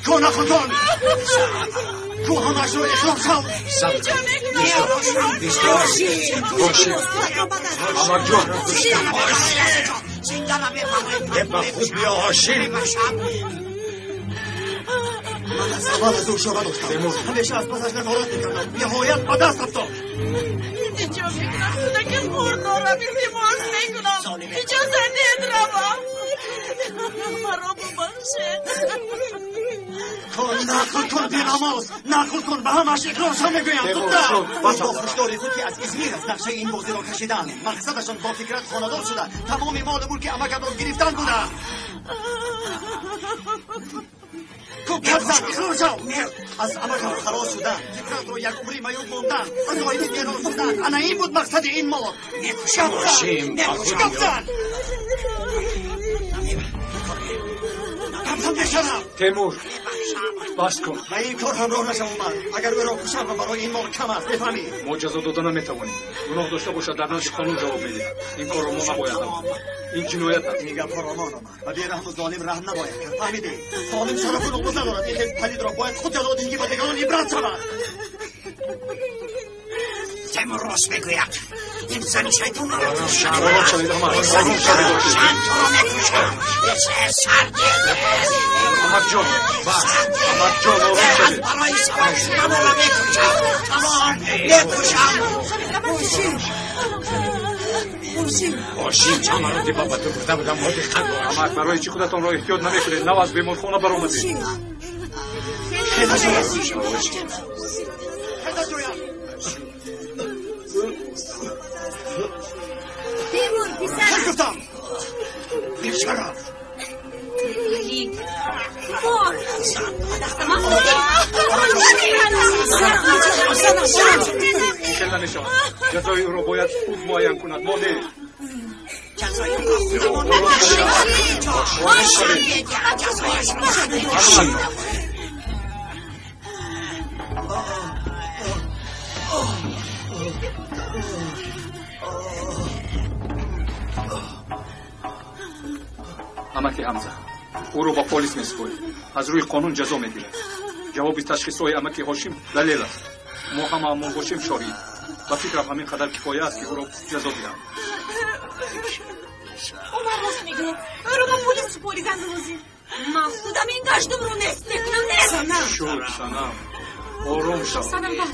Кона хутон. Ку ҳамашро иқрор шав. Сабр кун. Ҳошим. Амакҷон. Ба худ биё, Ҳошим. Ман аз аввал аз ӯ шуба доштам. Ҳамеша аз пасаш назорат мекардам. Ниҳоят ба даст афтод. Илтиҷо мекунам, кӯдаки хурд дорам, илтимос мекунам. Иҷоза диҳед равам. Маро бубахшед. Кун, нақл кун, бенамоз. Нақл кун, ба ҳамаш иқрор шав мегӯям. Духтар. Бо хушдори худ, ки аз Измир аст, нақшаи ин бозиро кашиданд. Мақсадашон бо Фикрат хонадор шуда, тамоми молу мулки амакатро гирифтан буда. Ку гап зан, иқрор шав. Аз амакам халос шудан, Фикратро як умрӣ маъюб мондан, аз оили берун шудан. Ана ин буд мақсади ин мол. Гап зан, гап зан. Гап зан, бешараф. Темур, бас кун. Ба ин кор ҳамроҳ нашавам ман. Агар ӯро кушам, барои ин мол кам аст, мефаҳмӣ? Мо ҷазо дода наметавонем. Гуноҳ дошта бошад, дар назди қонун ҷавоб медиҳад. Ин корро мо набояд намуд. Ин ҷиноят аст. Ин гапҳоро мо омад. Ба бераҳму золим раҳм набояд кард. Фаҳмидӣ? Золим шарафу нуфуз надорад. Ин хел палидро бояд худ ҷазо диҳӣ, ки ба дигарон ибрат шавад. Темур рост мегӯяд. Ин зани шайтонро кушам. Ором шавед, Амак. Ором шавед. Туро мекушам. Сард. Амакҷон, бас. Амакҷон, ором шавед. Барои сабаб шуморо мекушам. Тамом, мекушам. Ҳошим. Ҳошим. Ҳошим, чанд маротиба ба ту гуфта будам, мо диққат бош. Амак, барои чӣ худатонро эҳтиёт намекунед? Нав аз беморхона баромадед. Темур, писарам. Гуфтам. Бешараф. Али. Мор. Дастам афтодӣ. Хел намешавад. Ҷазои ӯро бояд худ муайян кунад, мо не. ҷазои ӯро худамон мебахшем. Ҷазояшро Ҳошим. Амаки Ҳамза, ӯро ба полис месупорем. Аз рӯи қонун ҷазо мегирад. Ҷавоби ташхисҳои амаки Ҳошим далел аст. Мо ҳамаамон бошем шоҳид. Ба фикрам, ҳамин қадар кифоя аст, ки ӯро ҷазо диҳам. Умар рост мегӯяд. Ӯро ба полис супоридан лозим. Ман худам ин гаштумро нест мекунам, нест. Шуд, Санам. Ором шав. Санам, бас.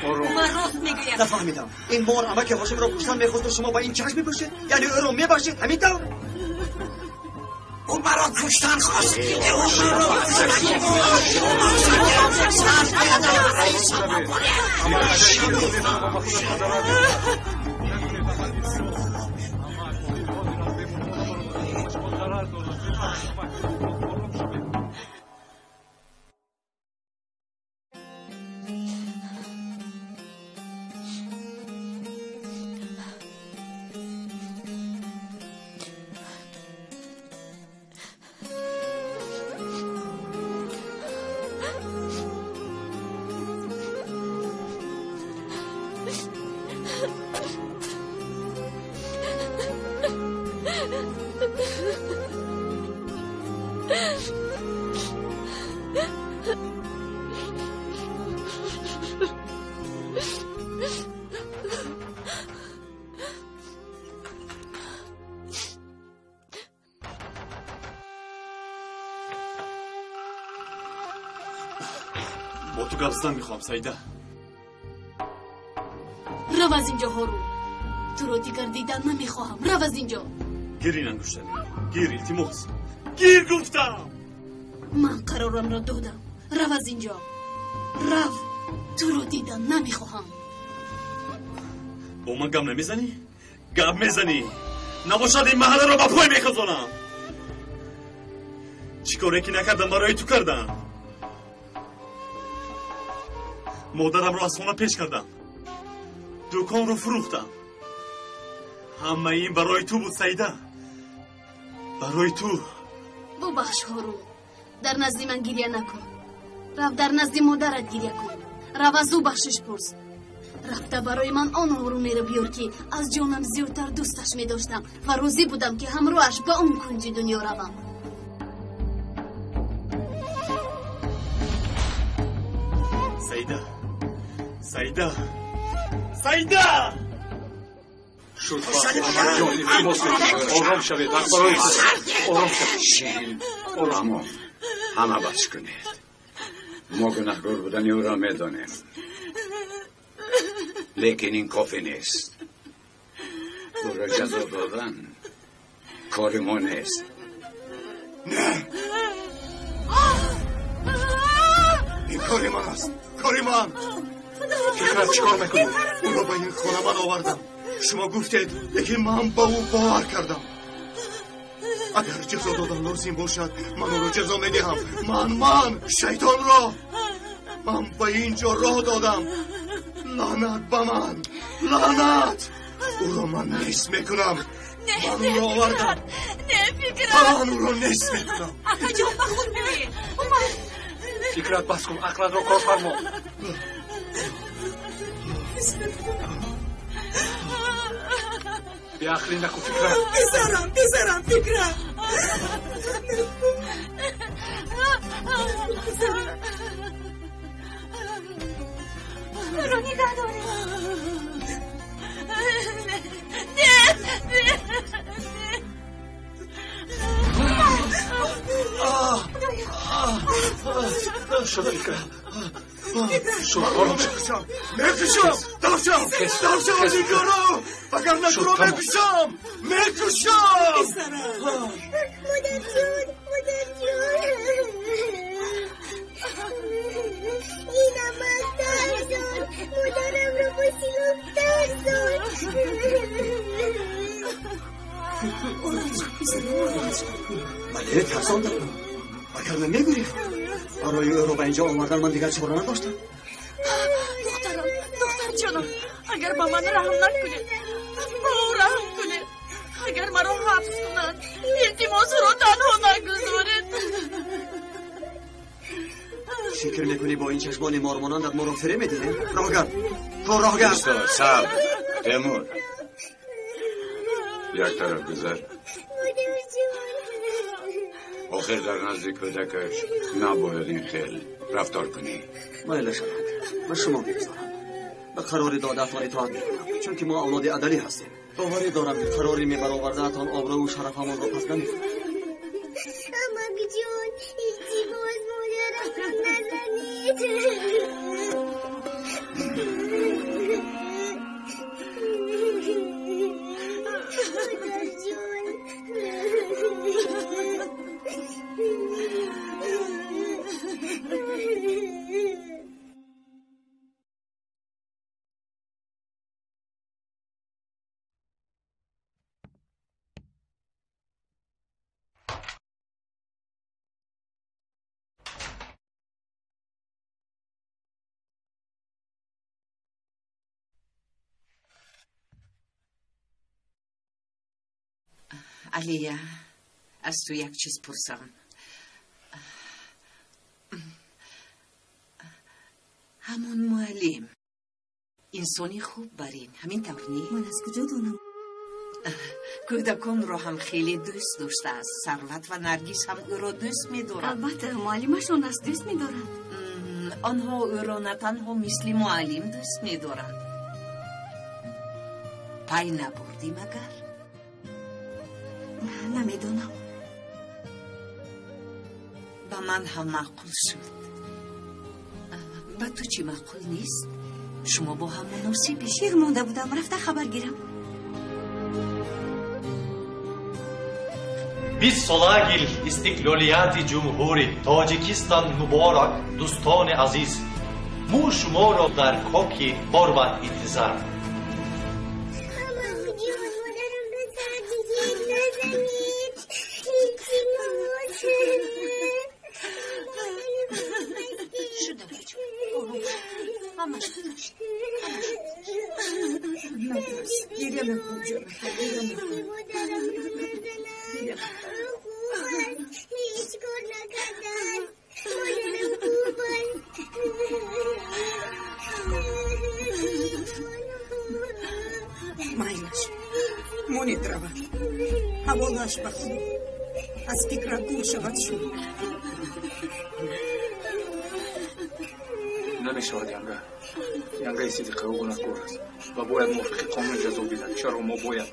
Ором. Умар рост мегӯяд. Нафаҳмидам. Ин мор амаки Ҳошимро куштан мехосту шумо ба ин чашм мепӯшед? Яъне ӯро мебахшед, ҳамин тавр? Ӯ маро куштан хост. Бо ту гап задан мехоҳам, Саида. Рав аз инҷо, Ҳорун. Туро дигар дидан намехоҳам. Рав аз инҷо. Гир ин ангуштари. Гир, илтимос. Гир, гуфтам. Ман қарорамро додам. Рав аз инҷо. Рав. Туро дидан намехоҳам. Бо ман гап намезанӣ? Гап мезанӣ. Набошад, ин маҳалларо ба пой мехазонам. Чӣ коре ки накардам, барои ту кардам. Модарамро аз хона пеш кардам. Дуконро фурӯхтам. Ҳамаи ин барои ту буд, Саида. Барои ту. Бубахш, Ҳорун. Дар назди ман гиря накун. Рав, дар назди модарат гиря кун. Рав, аз ӯ бахшиш пурс. Рафта барои ман он Ҳорунеро биёр, ки аз ҷонам зиёдтар дӯсташ медоштам ва розӣ будам, ки ҳамроҳаш ба он кунҷи дунё равам. Саида, Саида, Саида! Шуд, амакҷон, илтимос мекунам, ором шавед, барои ором шавед. Ором. Ҳама бас кунед. Мо гунаҳкор будани ӯро медонем, лекин ин кофӣ нест. Ӯро ҷазо додан кори мо нест. Не, ин кори ман аст, кори ман. Фикрат, чӣ кор мекунӣ? Ӯро ба ин хона ман овардам. Шумо гуфтед, лекин ман ба ӯ бовар кардам. Агар ҷазо додан лозим бошад, ман ӯро ҷазо медиҳам. Ман шайтонро ман ба ин ҷо роҳ додам. Лаънат ба ман, лаънат! Ӯро ман нест мекунам. Ман ӯро овардам. Ман ӯро нест мекунам. Акаҷон, ба худ биёед. Фикрат, бас кун, ақлатро кор фармо. Беақлӣ накун, Фикрат. Писарам, писарам, Фикрат. Ӯро нигаҳ доред. Не, не, Шуд, Фикрат. Шуд, ором шав. Мекушам! Давшам! Давшам аз ин ҷоро! Вагарна туро мекушам! Мекушам! Модарҷон, модарҷон, ин амал тарсон, модарамро бо силоҳ тарсон. Бале, тарсондам. Вагарна мегурехт. Барои ӯро ба инҷо овардан ман дигар чора надоштам. Духтарам, духтарҷонам, агар ба ман раҳм накунед, ба ӯ раҳм кунед. Агар маро ҳабс кунанд, илтимос, ӯро танҳо нагузоред. Фикр мекунӣ бо ин чашмони мормонандат моро фиреб медиҳем? Роҳгард, ту роҳгард! Устод, сабр. Темур, як тараф гузар. Охир дар назди кӯдакаш набояд ин хел рафтор кунӣ. Майла шавад, ба шумо мегузорам. Ба қарори додаатон итоат мекунам, чунки мо авлоди адалӣ ҳастем. Боварӣ дорам, ки қарори мебаровардаатон обрӯву шарафамонро пас намекунад. Амакҷон, илтимос, модарамро назанед. Модарҷон. Алия, аз ту як чиз пурсам. Ҳамон муаллим инсони хуб бар ин, ҳамин тавр не? Ман аз куҷо донам? Кӯдаконро ҳам хеле дӯст доштааст. Сарват ва Наргиз ҳам ӯро дӯст медоранд. Албатта, муаллимашон аст, дӯст медорад. Онҳо ӯро на танҳо мисли муаллим дӯст медоранд. Пай набурдӣ магар? Намедонам. Ба ман ҳам маъқул шуд. Ба ту чӣ маъқул нест? Шумо бо ҳам муносибед. Шир монда будам, рафта хабар гирам. 20 солагил истиқлолияти ҷумҳури Тоҷикистон муборак, дӯстони азиз. Мо шуморо дар коки борбад интизор. Амакҷон, модарамро сар дигар назанед. Илтимос. Шуда, бача, ором шав. Ҳамаш гузашт. Натарс, гиря накун, ҷонам, гиря накун. Модарамро назанад. Хуб аст, ҳеҷ кор накардааст. Модарам хуб аст. Майлаш, монед равад. Ҳаволааш ба Худо. Аз фикрат дур шавад шуд. Намешавад янга. Янгаи Сидиқа ӯ гунаҳкор аст ва бояд мувофиқи қонун ҷазо диҳад. Чаро мо бояд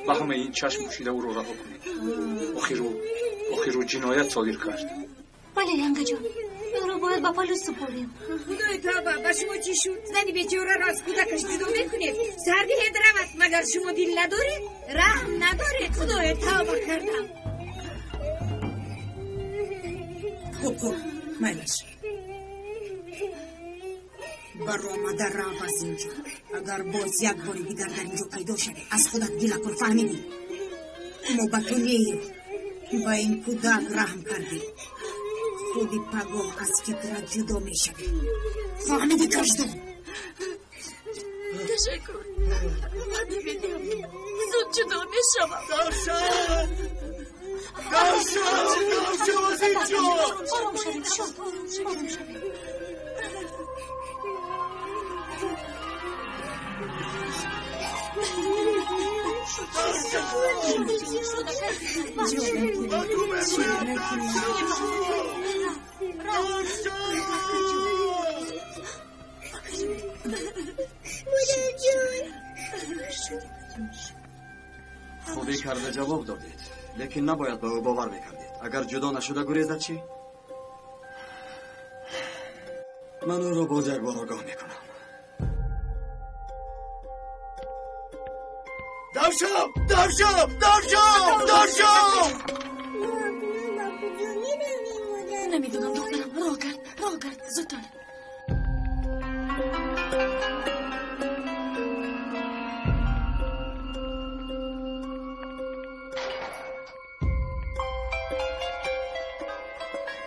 ба ҳамаи ин чашм пӯшида ӯро раҳо кунем? Охир ӯ ҷиноят содир кард. Бале, янгаҷон, ӯро бояд ба полис супорем. Худои тавба, ба шумо чӣ шуд? Зани бечораро аз кӯдакаш ҷудо мекунед? Сар диҳед равад, магар шумо дил надоред? Раҳм надоред? Худоё, тавба кардам. Хуб, хуб, майлаш. Баромада рав аз инҷо. Агар боз як бори дигар дар инҷо пайдо шавӣ, аз худат гила кун, фаҳмидӣ? Мо ба ту нею, ба ин кӯдак раҳм кардем. Худи пагоҳ аз фикрат ҷудо мешавӣ. Фаҳмидӣ, каждон? Ташаккур. Ваъда медиҳам, зуд ҷудо мешавам. Давшав! Давшав! Давшав аз инҷо! Ором шавед, шод, ором шавед. Хубӣ карда ҷавоб додед, лекин набояд ба ӯ бовар мекардед. Агар ҷудо нашуда гурезад чӣ? Ман ӯро боз як бор огоҳ мекунам. Давшав! Давшав! Давшав! Давшав! Намедонам, духтарам, роҳ гард, роҳ гард, зудтар.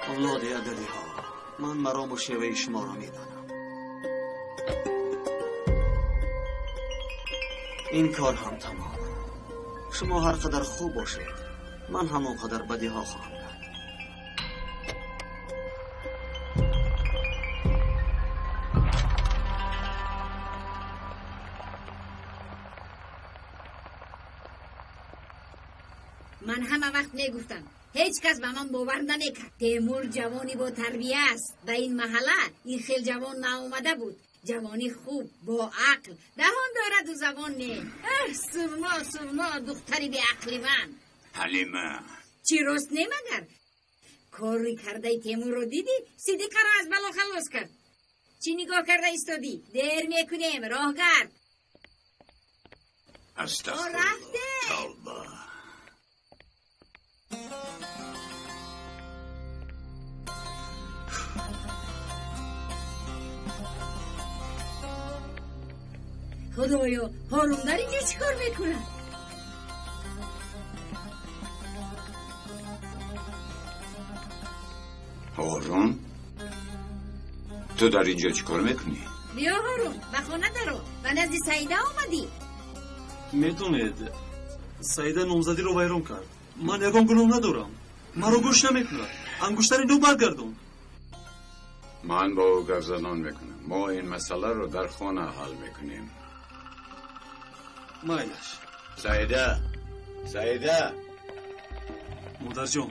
Авлоди адалиҳо, ман марому шеваи шуморо медонам. Ин кор ҳам тамом. Шумо ҳар қадар хуб бошед, ман ҳамон қадар бадиҳо хоҳам кард. Ман ҳама вақт мегуфтам, ҳеҷ кас ба ман бовар намекард. Темур ҷавони бо тарбия аст. Ба ин маҳалла ин хел ҷавон наомада буд. Ҷавони хуб, бо ақл, даҳон дораду забон не. Аҳ, сурмо, сурмо, духтари беақли ман. Ҳалима. Чӣ рост не магар? Кори кардаи Темурро дидӣ? Сидиқаро аз бало халос кард. Чӣ нигоҳ карда истодӣ? Дер мекунем, роҳ гард. Астағфируллоҳ. Рафте. Тавба. Худоё, Ҳорун дар инҷо чӣ кор мекунад? Ҳорун, ту дар инҷо чӣ кор мекунӣ? Биё Ҳорун, ба хона даро. Ба назди Саида омадӣ. Медонед, Саида номзадиро вайрон кард. Ман ягон гуноҳ надорам. Маро гӯш намекунад. Ангуштари нӯ баргардон. Ман бо ӯ гап занон мекунам. Мо ин масъаларо дар хона ҳал мекунем. Майлаш. Саида, Саида. Модарҷон,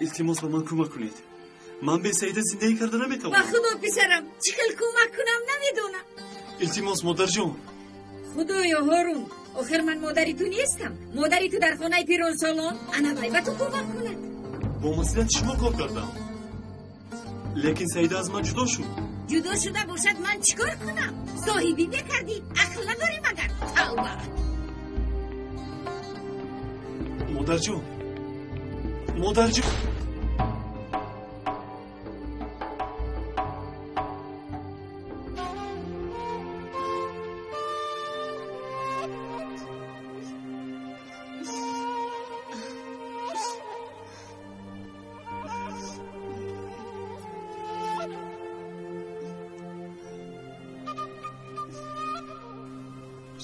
илтимос ба ман кӯмак кунед. Ман бе Саида зиндагӣ карда наметавонам. Ба худо писарам, чӣ хел кӯмак кунам намедонам. Илтимос, модарҷон. Худоё, Ҳорун, охир ман модари ту нестам. Модари ту дар хонаи пиронсолон, ана вай ба ту кӯмак кунад. Бо маслиҳати шумо кор кардам, лекин Саида аз ман ҷудо шуд. Ҷудо шуда бошад, ман чӣ кор кунам? Соҳибӣ мекардӣ, ақл надорӣ магар? Тавба. Модарҷон, модарҷон.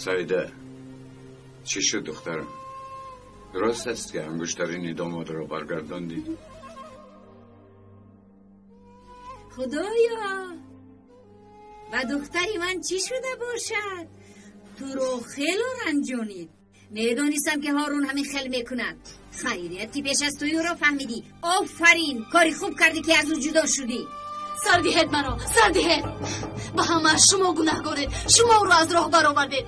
Саида, чӣ шуд духтарам? Рост аст ки ангуштарини домодро баргардондӣ? Худоё, ба духтари ман чӣ шуда бошад? Туро хело ранҷонид. Медонистам ки Ҳорун ҳамин хел мекунад. Хайрият ки пеш аз ту ӯро фаҳмидӣ. Офарин, кори хуб кардӣ ки аз ӯ ҷудо шудӣ. Сар диҳед маро, сар диҳед. Ба ҳама шумо гунаҳгоред. Шумо ӯро аз роҳ баровардед.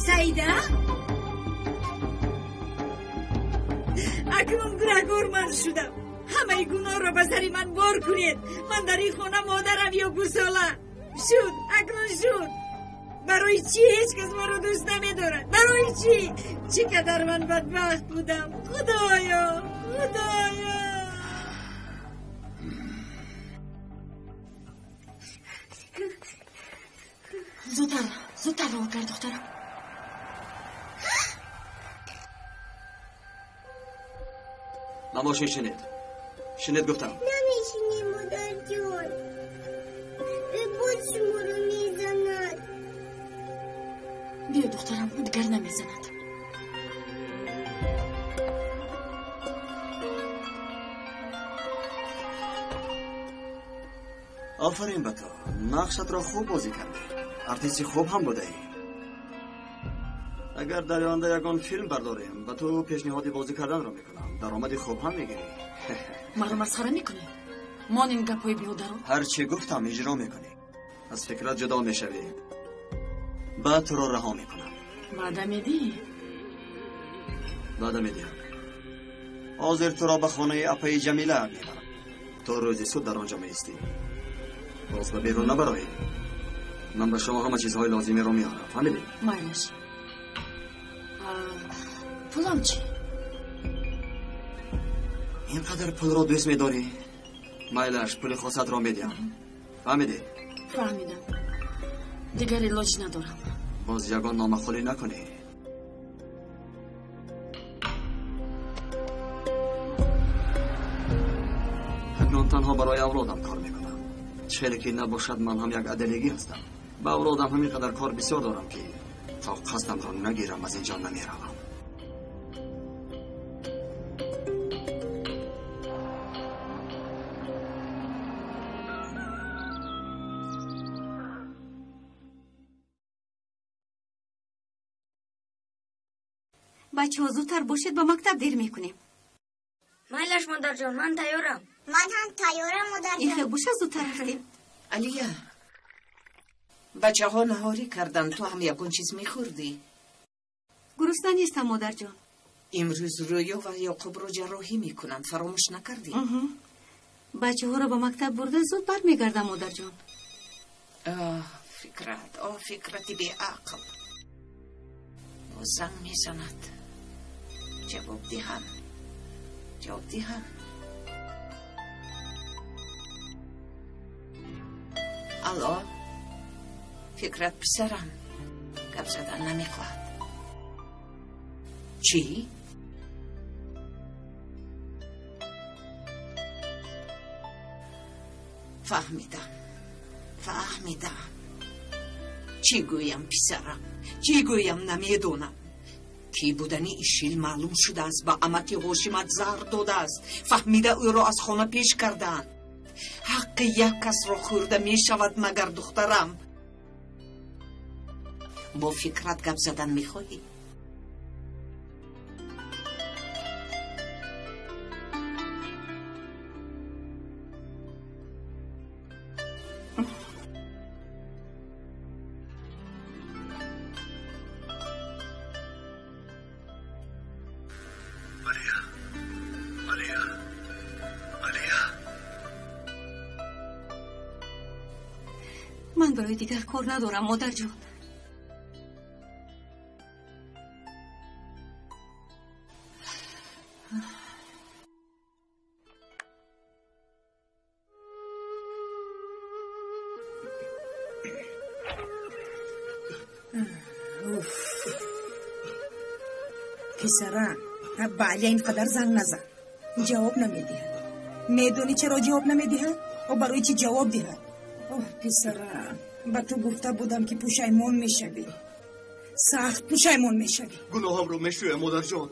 Саида? Акнун гунаҳгор ман шудам. Ҳамаи гуноҳро ба сари ман бор кунед. Ман дар ин хона модарам ё гусола. Шуд, акнун шуд. Барои чӣ ҳеҷ кас маро дӯст намедорад? Барои чӣ? Чӣ қадар ман бадбахт будам. Худоё, Худоё. Зудтар, зудтар роҳ кард, духтарам. Ба мошин шинед. Шинед гуфтам. Намешинем, модарҷон. Боз шуморо мезанад. Биё, духтарам, ӯ дигар намезанад. Офарин ба ту. Нақшатро хуб бозӣ кардӣ. Артисти хуб ҳам будаӣ. Агар дар оянда ягон филм бардорем, ба ту пешниҳоди бозӣ карданро мекунам. Даромади хуб ҳам мегирӣ. Маро масхара мекунӣ? Мон ин гапҳои беҳударо? Ҳар чӣ гуфтам иҷро мекунӣ. Аз фикрат ҷудо мешавӣ. Баъд туро раҳо мекунам. Ваъда медиҳӣ? Ваъда медиҳам. Ҳозир туро ба хонаи апаи Ҷамила мебарам. То рӯзи суд дар он ҷо меистӣ. Боз ба берун набароӣ. Ман ба шумо ҳама чизҳои лозимиро меорам. Фаҳмидӣ? Майлаш. Пулам чӣ? Ин қадар пулро дӯст медорӣ? Майлаш, пули хосатро медиҳам. Фаҳмидӣ? Фаҳмидам. Дигар илоҷ надорам. Боз ягон номахулӣ накунӣ. Акнун танҳо барои авлодам кор мекунам. Чӣ ки набошад, ман ҳам як аделигӣ ҳастам. Ба авлодам ҳамин қадар кор бисёр дорам, ки то қасдамро нагирам аз ин ҷо намеравам. Бачаҳо, зудтар бошед, ба мактаб дер мекунем. Майлаш, модарҷон, ман тайёрам. Ман ҳам тайёрам, модарҷон. Ин хел боша, зудтар рафтем. Алия, бачаҳо наҳорӣ карданд, ту ҳам ягон чиз мехӯрдӣ? Гурусна нестам, модарҷон. Имрӯз Рӯё ва Ёқубро ҷарроҳӣ мекунанд, фаромӯш накардӣ? Бачаҳоро ба мактаб бурда зуд бармегардам, модарҷон. Оҳ, Фикрат, оҳ, Фикрати беақл. Боз занг мезанад. Ҷавоб диҳам, ҷавоб диҳам. Алло, Фикрат писарам, гап задан намехоҳад. Чӣ? Фаҳмидам, фаҳмидам. Чӣ гӯям, писарам, чӣ гӯям, намедонам. Кӣ будани Ишил маълум шудааст, ба амаки Ҳошимат заҳр додааст. Фаҳмида ӯро аз хона пеш кардаанд. Ҳаққи як касро хӯрда мешавад, магар духтарам. Бо Фикрат гап задан мехоҳӣ? Ман барои дигар кор надорам, модарҷон. Писарам, ба Алия ин қадар занг назан. Ҷавоб намедиҳад. Медонӣ чаро ҷавоб намедиҳад? О, барои чӣ ҷавоб диҳад? Оҳ, писарам, ба ту гуфта будам, ки пушаймон мешавӣ. Сахт пушаймон мешавӣ. Гуноҳамро мешӯям, модарҷон.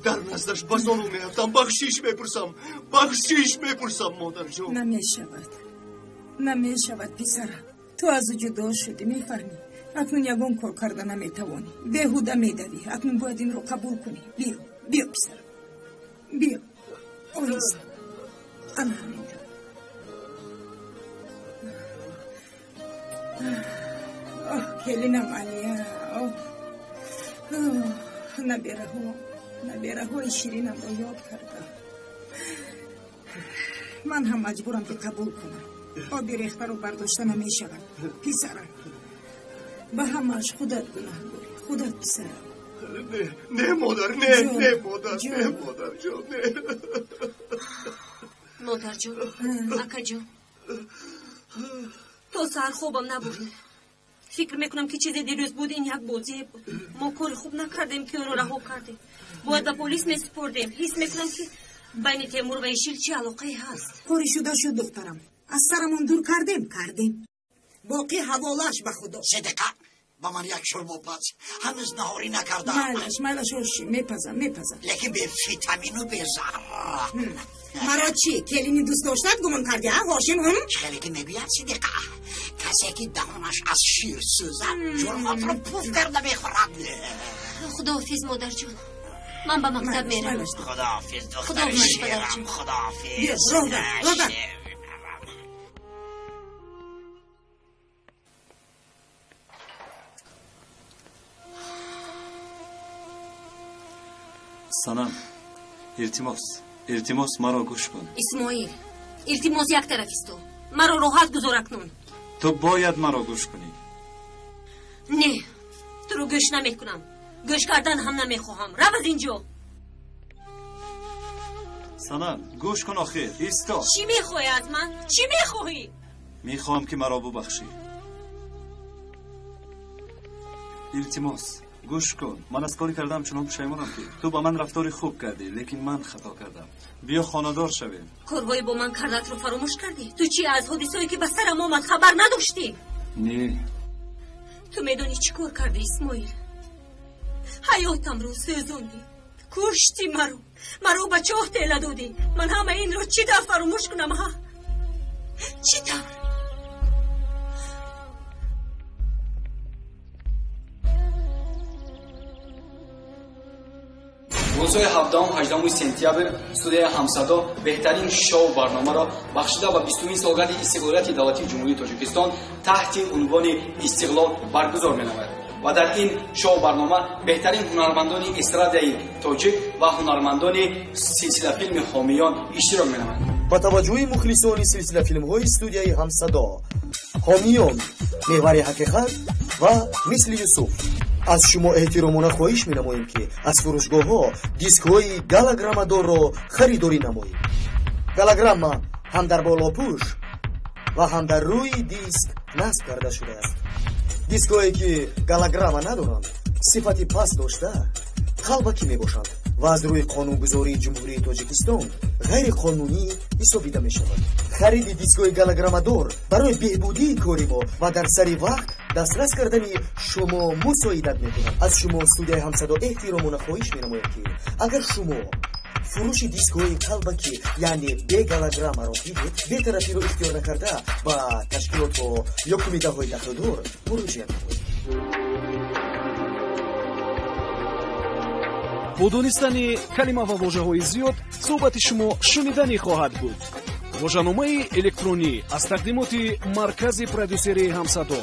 Дар наздаш ба зону меафтам, бахшиш мепурсам, бахшиш мепурсам, модарҷон. Намешавад, намешавад, писарам. Ту аз ӯ ҷудо шудӣ, мефаҳмӣ? Акнун ягон кор карда наметавонӣ. Беҳуда медавӣ. Акнун бояд инро қабул кунӣ. Биё, биё, писарам, биё. Оҳиста, ана ҳамин. Оҳ, келинам Алия, оҳ, набираҳо, набираҳои ширинамро ёд кардам. Ман ҳам маҷбурам ки қабул кунам. Оби рехтаро бардошта намешавад, писарам. Ба ҳамааш худат гунаҳгорӣ, худат, писарам. Не, не, модар, не, не, модар, не, модарҷон, не. Модарҷон, акаҷон, то саҳар хобам набурд. Фикр мекунам, ки чизе дирӯз буд, ин як бозие буд. Мо кори хуб накардем, ки ӯро раҳо кардем. Бояд ба полис месупордем. Ҳис мекунам, ки байни Темур ва Ишил чӣ алоқае ҳаст. Кори шуда шуд, духтарам. Аз сарамон дур кардем, кардем. Боқӣ ҳаволааш ба Худо. Сидиқа, ба ман як шӯрбо паз. Ҳанӯз наҳорӣ накардам. Майлаш, майлаш, оши, мепазам, мепазам. Лекин бе витамину бе зарра. Маро чӣ, келини дӯст доштат гумон кардӣ, а, Ҳошим? Хеле ки мегӯяд, Сидиқа, касе ки даҳонаш аз шир сӯзад, ҷурғотро пуф карда мехӯрад. Худоҳофиз, модарҷон. Ман ба мактаб меравам. Худоҳофиз, духтари ширам, худоҳофиз. Роҳ дар, роҳ дар. Санам, илтимос, илтимос, маро гӯш кун. Исмоил, илтимос як тараф исто. Маро роҳат гузор акнун. Ту бояд маро гӯш кунӣ. Не, туро гӯш намекунам. Гӯш кардан ҳам намехоҳам. Рав аз инҷо. Санам, гӯш кун охир, исто. Чӣ мехоҳӣ аз ман? Чӣ мехоҳӣ? Мехоҳам, ки маро бубахшӣ. Илтимос, гӯш кун. Ман аз кори кардам чунон пушаймонам, ки ту ба ман рафтори хуб кардӣ, лекин ман хато кардам. Биё хонадор шавем. Корҳои бо ман кардатро фаромӯш кардӣ? Ту чӣ, аз ҳодисое ки ба сарам омад, хабар надоштӣ? Не. Ту медонӣ чӣ кор кардӣ, Исмоил? Ҳаётамро сӯзондӣ, куштӣ маро, маро ба чоҳ тела додӣ. Ман ҳама инро чӣ тавр фаромӯш кунам, ҳа? Чӣ тавр? Рӯзҳои 17-18 сентябр студияи Ҳамсадо беҳтарин шоу барномаро бахшида ба 20-умин солгарди истиқлолияти давлатии Ҷумҳурии Тоҷикистон таҳти унвони Истиқлол баргузор менамояд. Ва дар ин шоу барнома беҳтарин ҳунармандони эстрадаи тоҷик ва ҳунармандони силсилафилми Ҳомиён иштирок менамоянд. Ба таваҷҷӯҳи мухлисони силсилафилмҳои студияи Ҳамсадо, Ҳомиён, Меҳвари ҳақиқат ва Мисли Юсуф, аз шумо эҳтиромона хоҳиш менамоем, ки аз фурӯшгоҳҳо дискҳои галограммадорро харидорӣ намоед. Галограмма ҳам дар болопӯш ва ҳам дар рӯи диск насб карда шудааст. Дискҳое ки галограмма надоранд, сифати паст дошта, қалбакӣ мебошанд ва аз рӯи қонунгузории Ҷумҳурии Тоҷикистон ғайриқонунӣ ҳисобида мешавад. Хариди дискҳои галограммадор барои беҳбудии кори мо ва дар сари вақт дастрас кардани шумо мусоидат мекунад. Аз шумо студияи Ҳамсадо эҳтиромона хоҳиш менамояд, ки агар шумо фурӯши дискҳои қалбакӣ, яъне бе галограммаро дидед, бетарафиро ихтиёр накарда, ба ташкилотҳо ё кумитаҳои дахлдор муроҷиат намоед. Бо донистани калима ва вожаҳои зиёд суҳбати шумо шуниданӣ хоҳад буд. Вожаномаи электронӣ аз тақдимоти маркази продюсерии Ҳамсадо.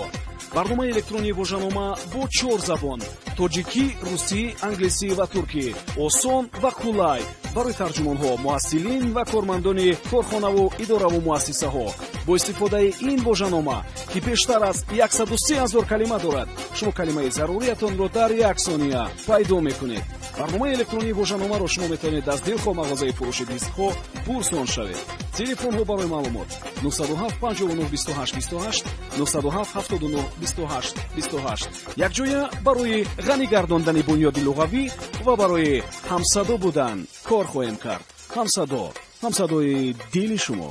Барномаи электронии вожанома бо чор забон: тоҷикӣ, русӣ, англисӣ ва туркӣ, осон ва қулай барои тарҷумонҳо, муҳассилин ва кормандони корхонаву идораву муассисаҳо. Бо истифодаи ин вожанома, ки бештар аз 103 ҳазор калима дорад, шумо калимаи заруриятонро дар як сония пайдо мекунед. Барномаи электронии вожаномаро шумо метавонед аз дилхоҳ мағозаи фурӯши дискҳо пурсон шавед. Телефонҳо барои маълумот: 907 59 28 28, 907 79 28 28. Якҷоя барои ғанӣ гардондани бунёди луғавӣ ва барои ҳамсадо будан кор хоҳем кард. Ҳамсадо, ҳамсадои дили шумо.